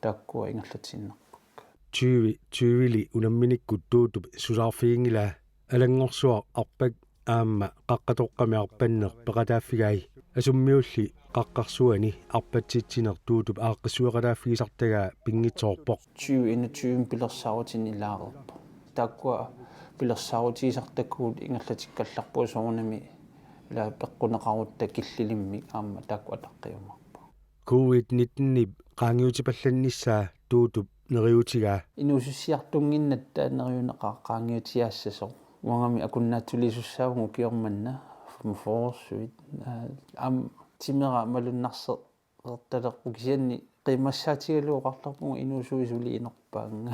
taakkua ingerlatiinnarpakka. Tyve tyveli unamminikkut Tuutup susaarfiginngilaa alanngorsuaq arpak aamma qaqqatoqqami arpanneq peqataaffigai. Asummiulli qaqqarsuani arpatsitsineq Tuutup aaqqissueqataaffigisartagaa pinngitsoorpoq. Tyve enogtyve pilersaarutinik ilaareerpoq. Taakkua pilersaarutigisartakkagut ingerlatikkallarput soorunami ilaa peqquneqarutta killilimmik aamma taakku ataqqiumaarput. Covid nittenip qaangiutipallannissaa Tuutup neriuutigaa. Inuusussiartunnginnatta neriunaqaaq qaangiutiaassasoq. Uangami akunnaatsuliisussaavugut ukioq manna femogfyrresuit. Aa, aamma timera malunnarseq- -ertalerpoq, kisianni qiimmassaatigalugu oqartarpunga inuusuit suli inorpaannga.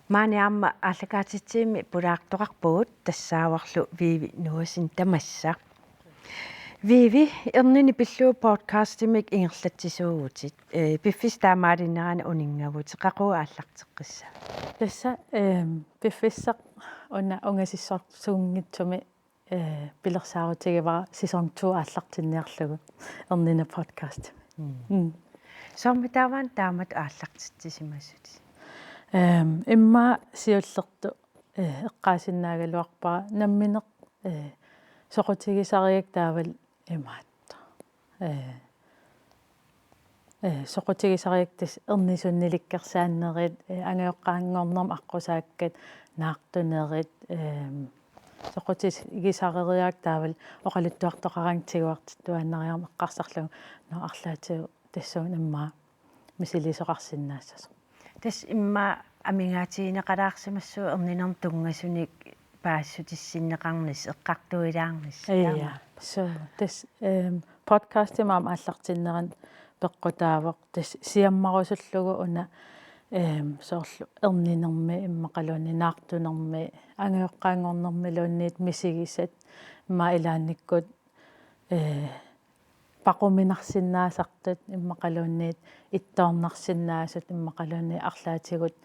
Maani aamma aallakaatitsivimmi pulaartoqarpugut, tassaavarlu Vivi Noahsen tamassa. Vivi, Erninik pillugu podcastimik ingerlatsisuuvutit. Ee, piffissap taamaalinerani uninngavutit, qaqugu aallarteqqissaviuk? Tassa, ehm, piffissaq una ungasissorsuunngitsumi, eh, pilersaarutigivara sæson to aallartinniarlugu Erninik podcast. Mm. Mm. Soormitaava taamatut aallartitsisimasut? Ehm, immaqa siullertut, eh, eqqaasinnaagaluarpara nammineq, eh, soqutigisarigakkit taavalu imaattoq. Eh, eh, soqutigisarigakkit tassa ernisunnilikkersaannerit, eh, angajoqqaanngornermi aqqusaakkat, naartunerit, ehm, soqutigisarerigakkit taavalu oqaluttuartoqaraangat tiguartittuaannariarmat eqqarsarlugu, nå, arlaatigut tassuuna immaqa misiliisoqarsinnaassasoq. Tassa immaqa amigaatigineqalaarsimassaaq erninermut tunngasunik paasissutissinneqarnissaq, eqqartuilaarnissaq. Ia, taama. So, tassa, ehm, podcastimik aamma aallartinnerani peqqutaavoq, tassa siammarusullugu una, ehm, soorlu erninermi immaqaluunniit naartunermi angajoqqaanngornermiluunniit misigisat, immaqa ilaannikkut, eh, paquminarsinnaasartut immaqaluunniit ittoornarsinnaasut immaqaluunniit arlaatigut,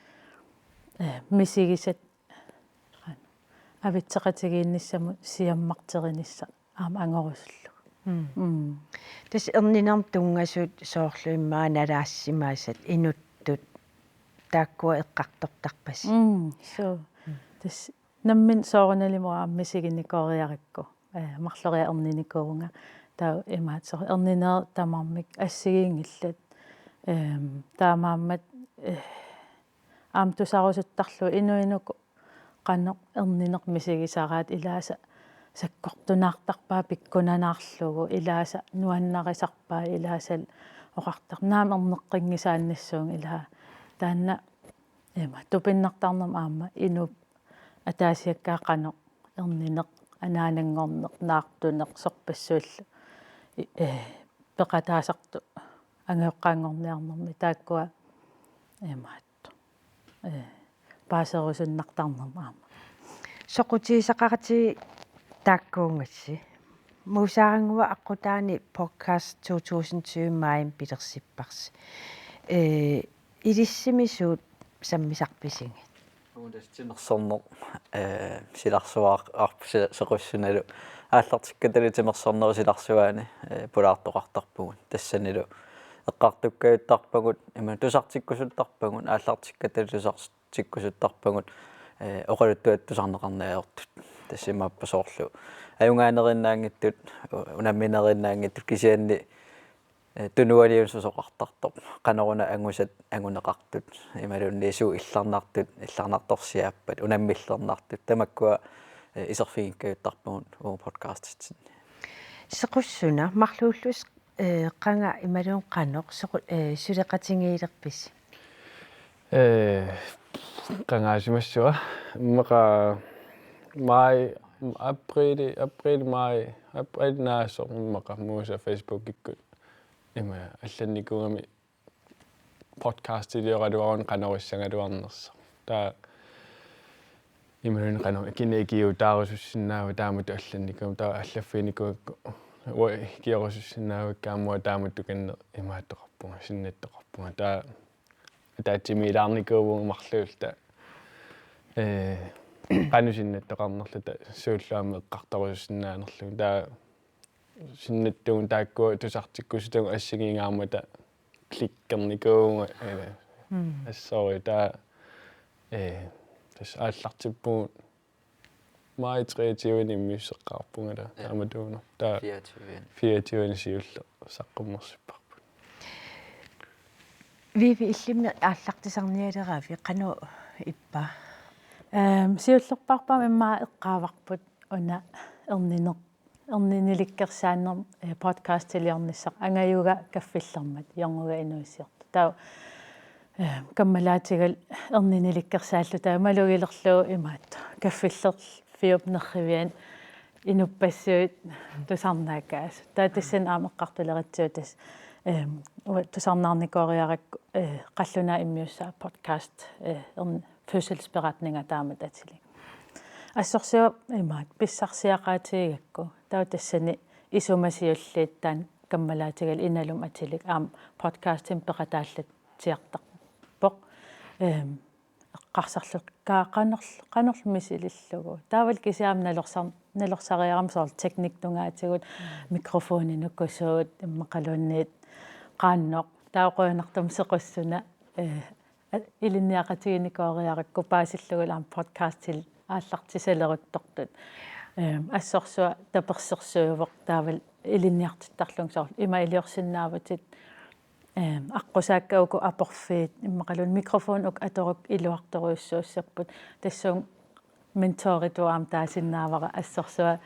eh, misigisat avitseqatigiinnissamut siammarterinissaq aamma angorusullugu. Mm. Mm. Tassa erninermut tunngasut soorlu immaqa nalaassimasat inuttut taakkua eqqartortarpasi. Mm, so. Mm. Tassa nammineq soorunalimi uanga aamma misiginikooriarakku, eh, marloriarlunga erninikuuvunga. Taava imaattoq soorlu erninerit tamarmik assigiinngillat. Ehm, taamaammat, eh, aamma tusarusuttarlugu inuit uku qanoq ernineq misigisaraat, ilaasa sakkortunaartarpaat pikkunanaarlugu, ilaasa nuannarisarpaat, ilaasalu oqartarpoq naamik erneqqinngisaannissuunga, ilaa taanna ima tupinnartarnermik aamma inuup ataasiakkaat qanoq ernineq, anaananngorneq, naartuneq, sorpassuillu, i-, eh, peqataasartut angajoqqaanngorniarnermi taakkua imaattoq, eh, paaserusunnartarnermut aamma. Soqutigisaqaratigit taakkuugassi. Muusaaranguaq aqqutaani podcast to tusind tyve maajimi pilersipparsi. Eh, ilissimi suut sammisarpisigit? Timersorneq, ee, silarsuaarp-, si-, sequssunalu aallartikkatalu timersornerup silarsuaani, ee, pulaartoqartarpugut. Tassanilu eqqartukkajuttarpagut, ima tusartikkusuttarpagut, aallartikkatalu tusartikkusuttarpagut, ee, oqaluttuattut tusarneqarneq ajortut. Tassa imaappoq soorlu ajugaaneriinnaanngitsut, u-, unammineriinnaanngitsut kisianni, ee, tunualiusoqartartoq. Qanoruna angusat anguneqartut. Imaluunniit suut illarnartut, illarnartorsiaappat, unammillernartut. Tamakkua, ee, iserfigikkajuttarpagut uagut podcastitsinni. Sequssuna, marluullusi, ee, qanga imaluunniit qanoq, sequ-, ee, suleqatigiilerpisi? Ee, qangaasimassua. Immaqa maj, aprili, april, maj, april naasoq immaqa Musa Facebookikkut. Ima allannikuugami podcastilioraluaruni qanorissagaluarnersoq. Taava imaluunniit qanoq kina ikiuutaarusussinnaava taamatut allannikuugami, taava allaffiginikuugakku uanga ikiorusussinnaavakka aamma uanga taamatut tukanneq imaattoqarpunga, sinnattoqarpunga. Taava ataatsimiilaarnikuuvunga marluulluta. Ee, qanoq sinnattoqarnerluta suullu aamma eqqartorusussinnaanerlugu. Taava sinnattuuvunga taakkua tusartikkusutagut assigiinngitsut aamma taava klikkernikuuvunga, ee, Mm. assorsuaq taava, ee, tassa aallartippugut maj treogtyve-ni immiusseqqaarpunga taava, Ja. taamatuuna. Taava fireogtyve. fireogtyve-ni siulleq saqqummersipparput. Vivi, illimmi aallartisarnialeraavit, qanoq ippa? Ehm, siullerpaarput aamma immaqa eqqaavarput una erniner-, erninilikkersaanermut, eh, podcastiliornissaq, angajuga kaffillermat, hjørnuga inuuissiortoq. Taava, eh, kammalaatigalu erninilikkersaalluta taava malugilerlugu imaattoq kaffillerfiup nerriviani inuppassuit tusarnaakkaasut. Taava tassani aamma eqqartuleratsigu tassa, ehm, uanga tusarnaarnikooriarakku, eh, qallunaat immiussaat podcast, eh, ern-, fødselsberetninga taamatut atilik. Assorsuaq imaattoq pissarsiaqaatigigakku. Taava tassani isuma siulliit taanna kammalaatigalu Inalum atilik aamma podcastimik peqataallatsiartarpoq. Ehm, eqqarsarlunga kaa qanorl-, qanorlu misilillugu. Taavalu kisianni aamma nalorsar-, nalorsariarama soorlu tekniktungaatigut, Mm. mikrofoninukusuut, immaqaluunniit qaannoq. Taava qujanartumik sequssuna, eh, a-, ilinniaqatiginikooriarakku paasillugulu aamma podcastil aallartisaleruttortut. Ehm, assorsuaq tapersersuivoq taavalu ilinniartittarlunga soorlu ima iliorsinnaavutit, ehm, aqqusaakkat uku aporfiit, immaqaluunniit mikrofoni uku atorukku iluartorujussuussapput. Tassunga mentoritut aamma taasinnaavara assorsuaq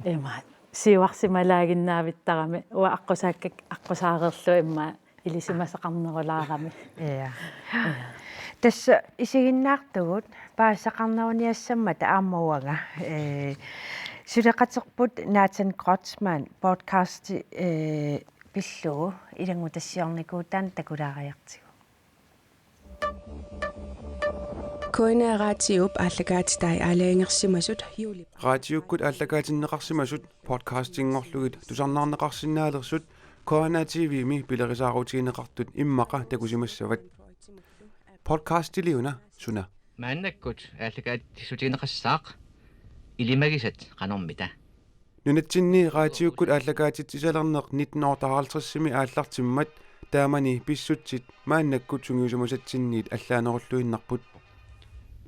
imaattoq siuarsimalaaginnaavittarami uanga aqqusaakka-, aqqusaareerlunga immaqa ilisimasaqarnerulaarami. Ja. Tassa isiginnaartugut paasisaqarneruniassammata aamma uanga, eh, suleqaterput Nathan Kreutzmann podcasti, eh, pillugu ilanngutassiornikuuvoq taanna takulaariartigu. K N R Raatiup aallakaatitai aalajangersimasut juulip. Raatiukkut aallakaatinneqarsimasut podcastinngorlugit tusarnaarneqarsinnaalersut K N R T V-mi pilerisaarutigineqartut immaqa takusimassavat. Podcastiliuna suna? Maannakkut aallakaatitsissutigineqassaaq ilimagisat qanormita. Nunatsinni raatiukkut aallakaatitsisalerneq nitten otteoghalvtredsimi aallartimmat taamani pissutsit maannakkut sungiusimasatsinniit allaanerulluinnarput.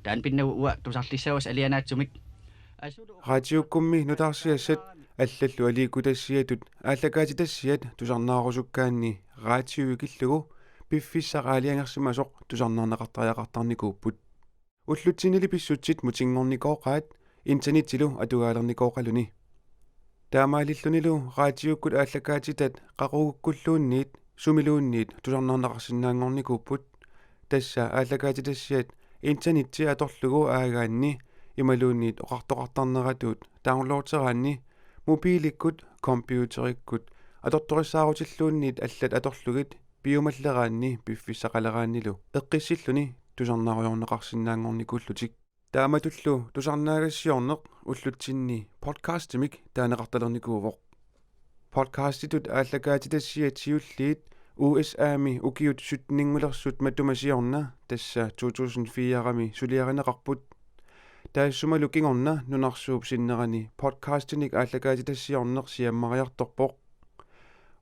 Taanna pinnagu uanga tusarlissavassi alianaatsumik. Asulu. Raatiukkummi nutaarsiassat allallu aliikkutassiatut aallakaatitassiat tusarnaarusukkaanni raatiuikillugu piffissaq aalajangersimasoq tusarnaarneqartariaqartarnikuupput. Ullutsinnili pissutsit mutinngornikooqaat internettilu atugaalernikooqaluni. Taamaalillunilu raatiukkut aallakaatitat qaqugukkulluunniit sumiluunniit tusarnaarneqarsinnaanngornikuupput. Tassa aallakaatitassiat internetti atorlugu aagaanni imaluunniit oqartoqartarneratuut downloaderaanni mobiilikkut, computerikkut atortorissaarutilluunniit allat atorlugit piumalleraanni piffissaqaleraannilu eqqissilluni tusarnaarujoorneqarsinnaanngornikuullutik. Taamatullu tusarnaagassiorneq ullutsinni podcastimik taaneqartalernikuuvoq. Podcastitut aallakaatitassiat siulliit U S A-mi ukiut sytteningulersut matuma siorna, tassa to tusind fire-mi suliarineqarput. Taassumalu kingorna nunarsuup sinnerani podcastinik aallakaatitassiorneq siammariartorpoq.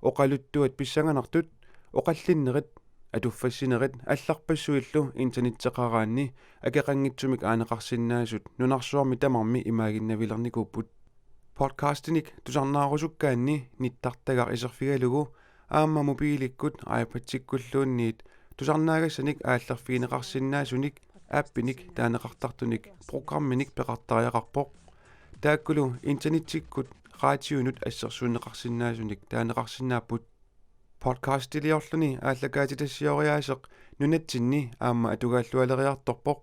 Oqaluttuat pissanganartut, oqallinnerit, atuffassinerit allarpassuillu internetteqaraanni akeqanngitsumik aaneqarsinnaasut nunarsuarmi tamarmi imaaginnavilernikuupput. Podcastinik tusarnaarusukkaanni nittartagaq iserfigalugu aamma mobiilikkut iPadsikkulluunniit tusarnaagassanik aallerfigineqarsinnaasunik appinik taaneqartartunik programminik peqartariaqarpoq. Taakkulu internettikkut radiunut assersuunneqarsinnaasunik taaneqarsinnaapput. Podcastiliorluni aallakaatitassioriaaseq nunatsinni aamma atugaallualeriartorpoq.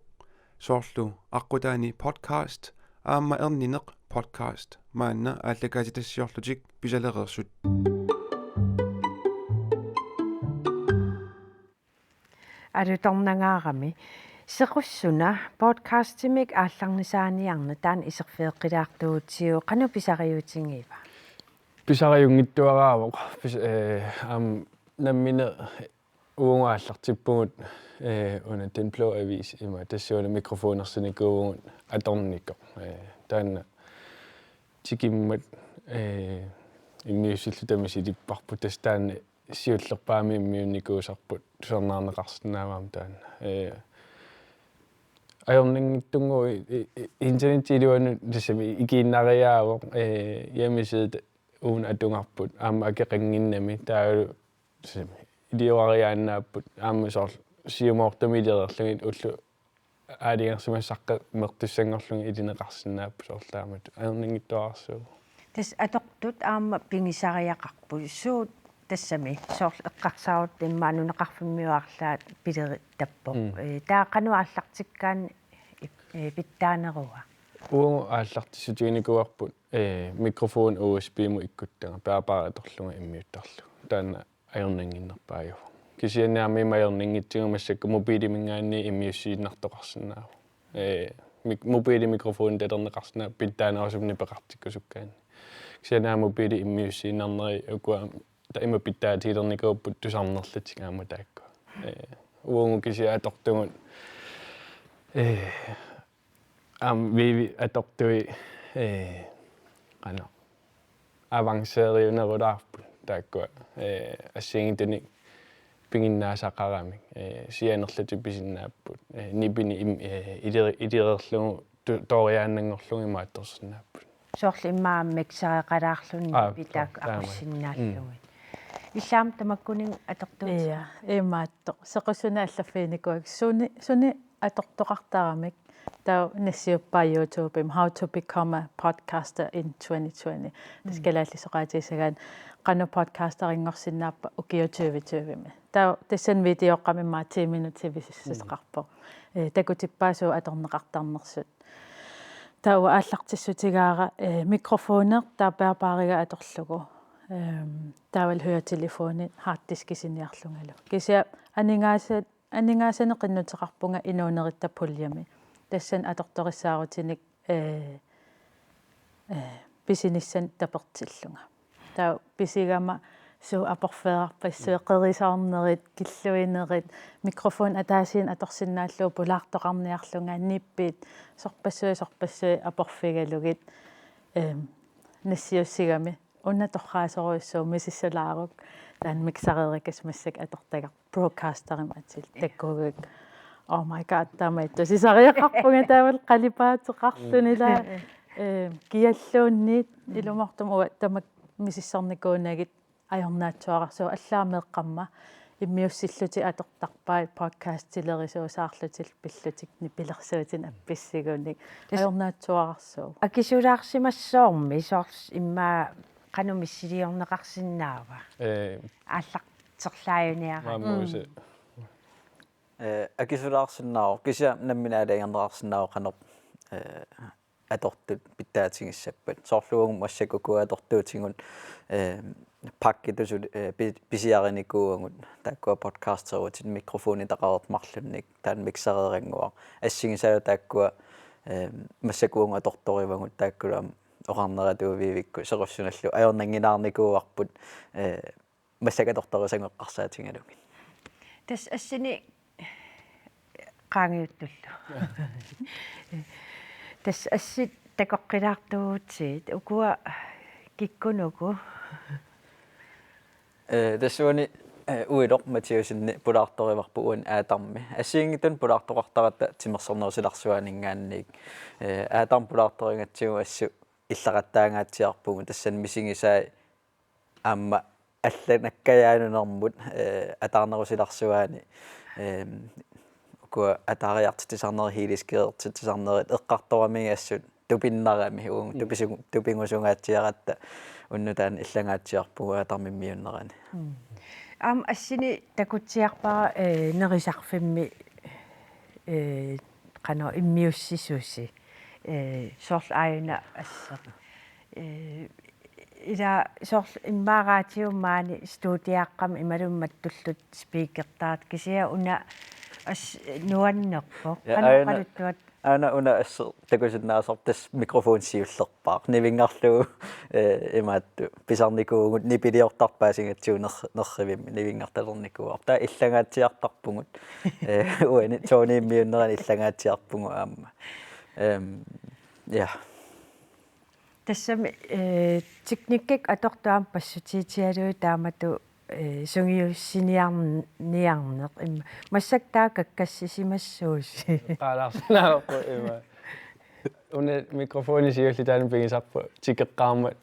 Soorlu Aqqutaani podcast aamma Ernineq podcast maanna aallakaatitassiorlutik pisalereersut. Alutornangaarami. Sequssuna podcastimik aallarnisaaniarneq taanna iserfigeqqilaartuutsigu qanoq pisariutigiva? Pisariunngitsuaraavoq. Pis-, eh, aamma nammineq uagut aallartippugut, eh, una Den Blå Avis ima tassuuna mikrofonersinikuuvugut atornikoq. Eh, taanna tikimmat, eh, immiussilluta misilipparput tassa taanna siullerpaamik immiunnikuusarput tusarnaarneqarsinnaavoq aamma taanna. Eh, ajornanngitsunnguuvoq i-, i-, i-, internettip iluanut tassami ikiinnariaavoq, eh, hjemmeside una atugarput aamma akeqannginnami taavalu tassami ilioriaannaapput aamma soorlu siumoortumik ilireerlugit ullut aalajangersimasut saqqummertussanngorlugit ilineqarsinnaapput soorlu taamatut ajornanngitsuararsuuvoq. Tassa atortut aamma pigisariaqarput suut tassami soorlu eqqarsarutta immaqa nunaqarfimmiut arlaat pileritappoq. Mm. Eh, taava qanoq aallartikkaanni ip-, eh, pitsaanerua? Uagut aallartissutiginikuuarput, eh, mikrofoni U S B-mut ikkuttagaq bærbar atorlugu immiuttarlugu. Taanna ajornannginnerpaajuvoq. Kisianni aamma ima ajornanngitsigu massakkut mobiiliminngaanniit immiussiinnartoqarsinnaavoq. Eh, mik-, mobiili mikrofoni talerneqarsinnaavoq pitsaanerusumik nipeqartikkusukkaanni. Kisianni aamma mobiili immiussiinnarneri ukua ta-, ima pitsaatiilernikuupput tusarnerlutik aamma taakkua. Eh, uagut kisianni atortugut, eh, aamma Vivi atortui, eh, qanoq avanceeriunerulaarput taakkua, eh, assigiinngitsunik piginnaasaqaramik, eh, sianerlutik pisinnaapput, eh, nipinik im-, eh, ileri-, ilireerlugu tu-, tooriaannanngorlugu imaattorsinnaapput. Soorlu immaqa mixereqalaarluni. Aa, nipit taakku taama. Aqussinnaallugit. Mm. Illit aamma tamakkuninnga atortuutit? Ia, imaattoq. Sequssuna allaffiginikuuakka suni, suni atortoqartaramik. Taava nassiuppaa YouTubemi How to Become a Podcaster in twenty twenty. Tassa, mm, kalaallisut oqaatigissagaanni qanoq podcasteqanngorsinnaappat ukiut tyve tyvemi. Taava tassani videoqqami immaqa ti minutsit sivissuseqarpoq. Mm. Eh, takutippaa suut atorneqartarnersut. Taava aallartissutigaara, eh, mikrofoneq taava bærbariga atorlugu. Ehm, taavalu høretelefonit harddiskisiniarlungalu. Kisianni aningaasa-, aningaasanik qinnuteqarpunga inuuneritta puljemi. Tassani atortorissaarutinik, eh, eh, pisinissanik tapertillunga. Taava pisigama suut aporfeerarpassuit, mm, qerisaarnerit, killuinerit, mikrofoni ataasiinnaq atorsinnaallugu pulaartoqarniarlunga, nipit, sorpassuit, sorpassuit aporfigalugit, ehm, nassiussigami. Una torraasorujussuuvoq misissulaaruk, taanna mixereerikassi massakkut atortagaq broadcasterimik atil. Ja. Takuuk. Oh my God, taama ittusisariaqarpunga taavalu qalipaateqarluni ilaa. Mm. Eh, kialluunniit, mm, ilumoortumik uanga tamakku misissornikuunagit ajornaatsuararsuuvoq, allaat meeqqamma immiussillutik atortarpaat podcastilerisuusaarlutik pillutik nipilersuutinik appissigunik. Tassa ajornaatsuararsuuvoq. Akisulaarsimassavarmi soorlu immaqa qanoq missiliorneqarsinnaava? Eh. Aallarterlaajuniarami. Maamma, mm, usi. Eh, akisulaarsinnaavoq, kisianni nammineq aalajangerneqarsinnaavoq qanoq, eh, atortut pitsaatigissappat. Soorlu uagut massakkut ukua atortuutigut, eh, pakkitusut, eh, pi-, pisiarinikuuagut, taakkua podcasterutit mikrofonitaqareertut marlunnik, taanna mixereerannguaq. Assigisaalu taakkua, eh, massakkut uagut atortorivagut, taakkulu aamma oqarneratut Vivikkut Sequssunallu ajornannginnaarnikuuarput, eh, massakkut atortorisanngoqqarsaatigulugit. Tassa assini qaangiuttullu. Tassa assit takoqqilaartuutsiit ukua kikkunuku. Eh, tassuani, eh, Uiloq Mathiassenip pulaartorivarput uani Aatarmi. Assigiinngitsunik pulaartoqartaratta timersornerusilarsuaninngaanniit. Eh, Aatarmi pulaartorigatsigu assut illaqattaangaatsiarpugut, tassani misigisai aamma allanut nakkajaanut nunarmut, eh, ataarnerusilarsuani, eh, ukua ataariartitsisarnerit, heliskirertitsisarnerit eqqartoramigit assut tupinnarami, uagut tupisu-, tupigusungaatsiaratta unnuk taanna illangaatsiarpugut Aatarmi immiunnerani. Mm. Aamma assini takutsiarpara, eh, nerisarfimmi, eh, qanoq immiussisusi, eh, soorlu aajuna asseq. Eh, ila soorlu immaqa raatiumi maani studiaqqami imaluunniit mattulluta speakertaratta, kisianni una assut nuannerpoq. Ja, qanoq aajuna oqaluttuat. Aana una assut takusinnaasarput tassa mikrofoni siullerpaaq. Nivinngarlugu, eh, imaattoq pisarnikuuvugut nipiliortarput paasigatsigu ner-, nerrivimmi nivinngartalernikuuarput. Taava illangaatsiartarpugut. Eh, uani Tony immiunnerani illangaatsiarpugut aamma. Ehm, ja. Tassami, eh, teknikkikkut atortut aamma passutiitigalugit taamatut, eh, sungiussiniarn-, niarneq. Imma massakkut taava kakkassisimassuusi. Qaalaarsinnaavoq ima. Una mikrofoni siulliit taanna pigisarput tikeqqaarmat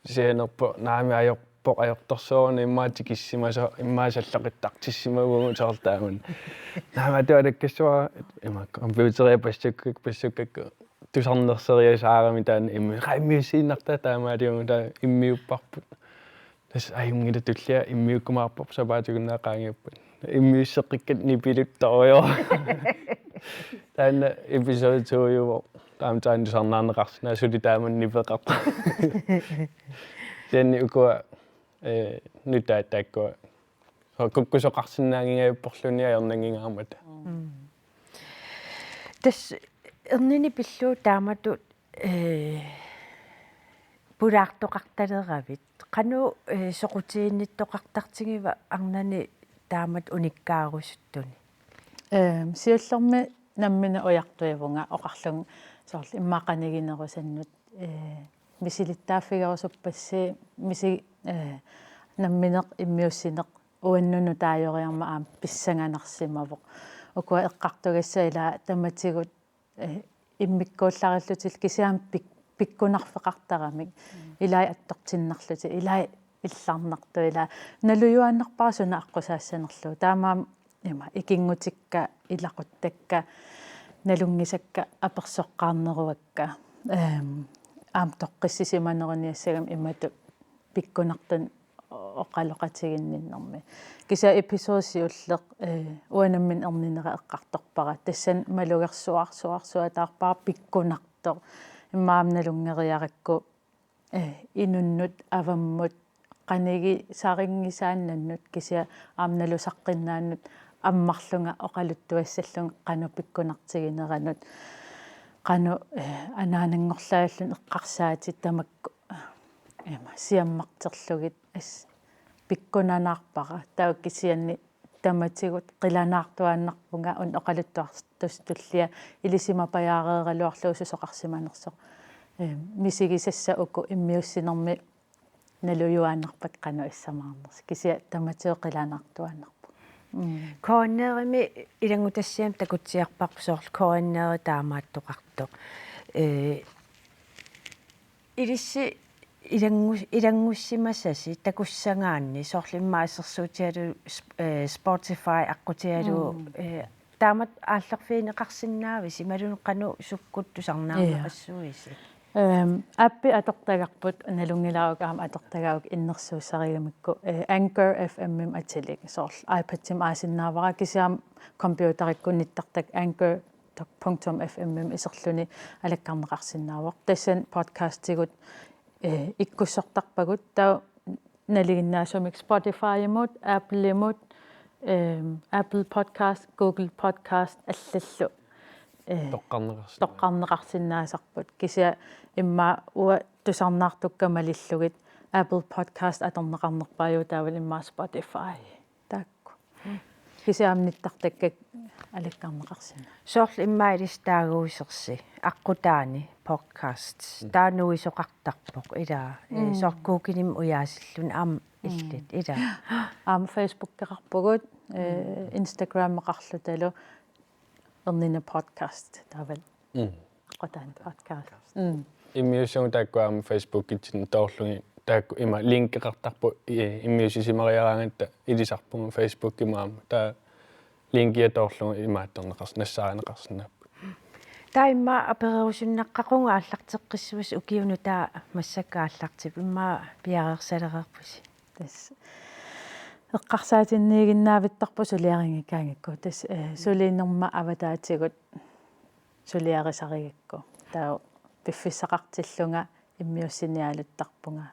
sianerpoq naami ajorpoq ajortorsuaruna immaqa tikissimasoq immaqa sallaqittartissimavugut soorlu taamani. Naami atuartakkassuara ima computeria passukkak-, passukkakku tusarnerseriasaarami taanna immi-, qa immiussiinnartaa taamaaliummata immiupparput. Tassa ajunngilaq tullia immiukkumaarparput sapaatip akunnera qaangiuppat. Immiusseqqikkatta nipiluttorujoor. Taanna episode to-uvoq. Taama taanna tusarnaarneqarsinnaavoq suli taama nipeqartoq. Kisianni ukua, eh, nutaat taakkua. Soorlu kukkusoqarsinnaanngingajapporluni ajornanngingaarmata. Mm. Tassa erninik pillugu taamatut, eh, pulaartoqartaleravit. Qanoq, eh, soqutiginnittoqartartigiva arnani taamatut unikkaarusuttuni? Ehm, siullermik nammineq ujartuivunga oqarlunga soorlu immaqa qaniginerusannut, eh, misilittaaffigerusuppassi misi-, eh, nammineq immiussineq uannut nutaajoriarmat aamma pissanganarsimavoq. Ukua eqqartugassat ila tamatigut, eh, immikkuullarillutillu kisianni pik-, pikkunarfeqartaramik. Mm. Ilai attortinnarlutik, ilai illarnartut, ila nalujuaannarpara suna aqqusaassanerlugu. Taamaammat ima ikinngutikka, ilaquttakka, nalunngisakka apersoqqaarneruakka. Ehm, aamma toqqissisimaneruniassagamik imatut pikkunartunik oqaloqatiginninnermi. Kisianni episode siulleq, eh, uanga nammineq erninera eqqartorpara. Tassani malugersuarsuarsuataarpara pikkunartoq. Immaqa aamma nalunngeriarakku, eh, inunnut, avammut, qanigisarinngisaannannut, kisianni aamma nalusaqqinnaannut ammarlunga oqaluttuassallunga qanoq pikkunartigineranut, qanoq, eh, anaananngorlaajulluni eqqarsaatit tamakku, eh, ima siammarterlugit as pikkunanaarpara. Taava kisianni tamatigut qilanaartuaannarpunga una oqaluttuartussaq tullia ilisimapajaareeraluarlugu susoqarsimanersoq. Eh, misigisassat uku immiussinermi nalujuaannarpakka qanoq assamaarnersoq. Kisianni tamatigut qilanaartuaannarpunga. Mm. K N R-imi ilanngutassiami takutsiarparput soorlu K N R taamaattoqartoq. Eh, ilissi ilanngu-, ilanngussimasasi takussagaanni soorlu immaqa assersuutigalugu sp-, eh, Spotify aqqutigalugu, mm, eh, taamatut aallerfigineqarsinnaavisi imaluunniit qanoq sukkut tusarnaarneqassuuisi? Ja. Ehm, appi atortagarput nalunngilara uku aamma atortagara uku innersuussarigamikku, eh, Anchor F M-imi atilik soorlu iPad-imi aasinnaavara kisianni aamma computerikkut nittartakkat Anchor punktum F M-imi iserluni alakkarneqarsinnaavoq. Tassani podcastigut, eh, ikkussortarpagut taava nalinginnaasumik Spotify-imut, Apple-imut, ehm, Apple Podcast, Google Podcast allallu, eh, toqqarneqarsinnaavoq. Toqqarneqarsinnaasarput. Kisianni immaqa uanga tusarnaartukka malillugit Apple Podcast atorneqarnerpaajuvoq taavalu immaqa Spotify. Taakku. Kisianni aamma nittartakkakka alikkarneqarsinnaavoq. Soorlu immaqa ilissi taaguusersi aqqutaani podcast. Taava nuisoqartarpoq ilaa. Mm. Soorlu Google-imi ujaasilluni aamma illit ilaa. Aamma Facebookeqarpugut, eh, Instagrameqarlutalu Ernina Podcast taavalu. Mm. Aqqutaani podcast. Mm. Immiussavut taakku aamma Facebookitsinnut toorlugit taakku ima linkeqartarput i- immiussisimariaraangatta ilisarpugut Facebookimi aamma. Taava linkia toorlugu imaattorneqars- nassaarineqarsinnaapput. Taava immaqa apererusunnaqqaqugu aallarteqqissavasi ukiuni taava massakkut aallartippoq immaqa piareersalereerpusi. Tassa eqqarsaatinniiginnavittarput suliarinngikkangikku. Tassa, eh, sulinerma avataatigut suliarisarigikku. Taava piffissaqartillunga immiussiniaaluttarpunga.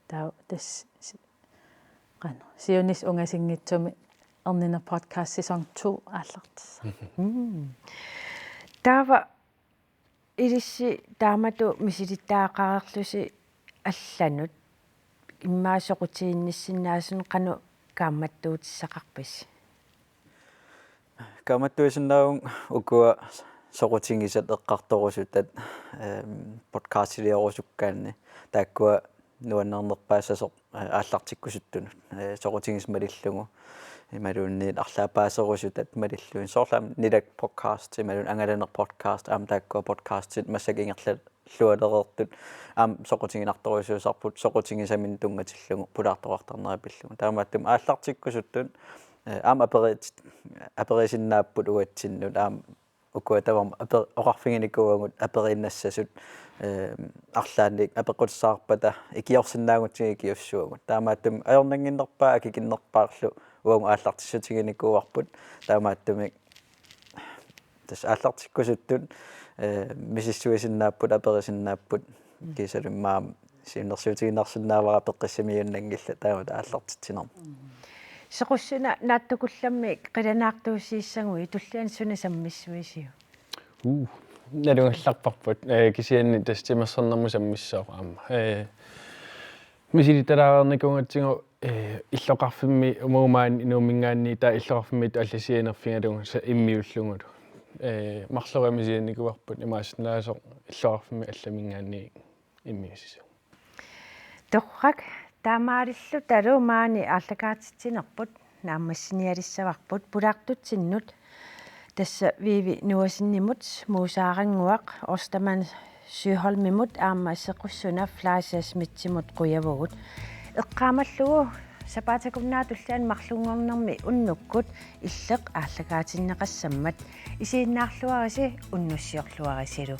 Taava tassa si- qanoq. Siunissaq ungasinngitsumi Ernina podcast sæson to aallartissaq. Mm. Taava ilissi taamatut misilittagaqareerlusi allanut immaqa soqutiginnissinnaasunik qanoq kaammattuutissaqarpisi? Kaammattuisinnaavunga ukua soqutigisat eqqartorusutat, ehm, podcastiliorusukkaanni taakkua nuannernerpaassasoq, eh, aallartikkusuttunut, eh, soqutigisat malillugu imaluunniit arlaat paaserusutat malillugit. Soorlu aamma Nilak podcast imaluunniit Angalaneq podcast aamma taakkua podcastit massakkut ingerla- -llualereertut aamma soqutiginartorujussuusarput soqutigisaminnut tunngatillugu pulaartoqartarnera pillugu. Taamaattumik aallartikkusuttut, eh, aamma aperi- aperisinnaapput uatsinnut aamma ukua tamarmik aper- oqarfiginikuuagut aperiinnassasut, eh, arlaannik apeqqutissavarpata ikiorsinnaagutsigu ikiussavagut. Taamaattumik ajornannginnerpaaq akikinnerpaarlu uagut aallartissutiginikuuarput. Taamaattumik tassa aallartikkusuttut, eh, misissuisinnaapput, aperisinnaapput, kiisalu immaqa siunnersuutigiinnarsinnaavara peqqissimiiginnanngillat taamatut aallartitsinermut. Soqutigisat naatsukullammik qilanaartuusiissagit tulliani suna sammissuisiuk? Uh, nalugallarparput, eh, kisianni tassa timersornermut sammissaaq aamma. Eh, misilittagaqarnikuugatsigu, eh, illoqarfimmi uagut maani Nuumminngaanniit taava illoqarfimmiittut allasianerfigalugu sa- immiullugulu. Eh, marloriarlunga misilinnikuuarput imaassinnaasoq illoqarfimmi allaminngaanniit immiussisoq. Torrak, taamaalillutalu maani aallakaatitsinerput naammassinialissavarput pulaartutsinnut tassa Vivi Noasenimut, Muusaaranguaq, Ostermann Søholmimut aamma Sequssuna Fleischer Schmidtimut qujavugut. Eqqaamallugu sapaatip akunnerata tulliani marlunngornermi unnukkut illeq aallakaatinneqassammat. Isiginnaarluarisi, unnussiorluarisilu.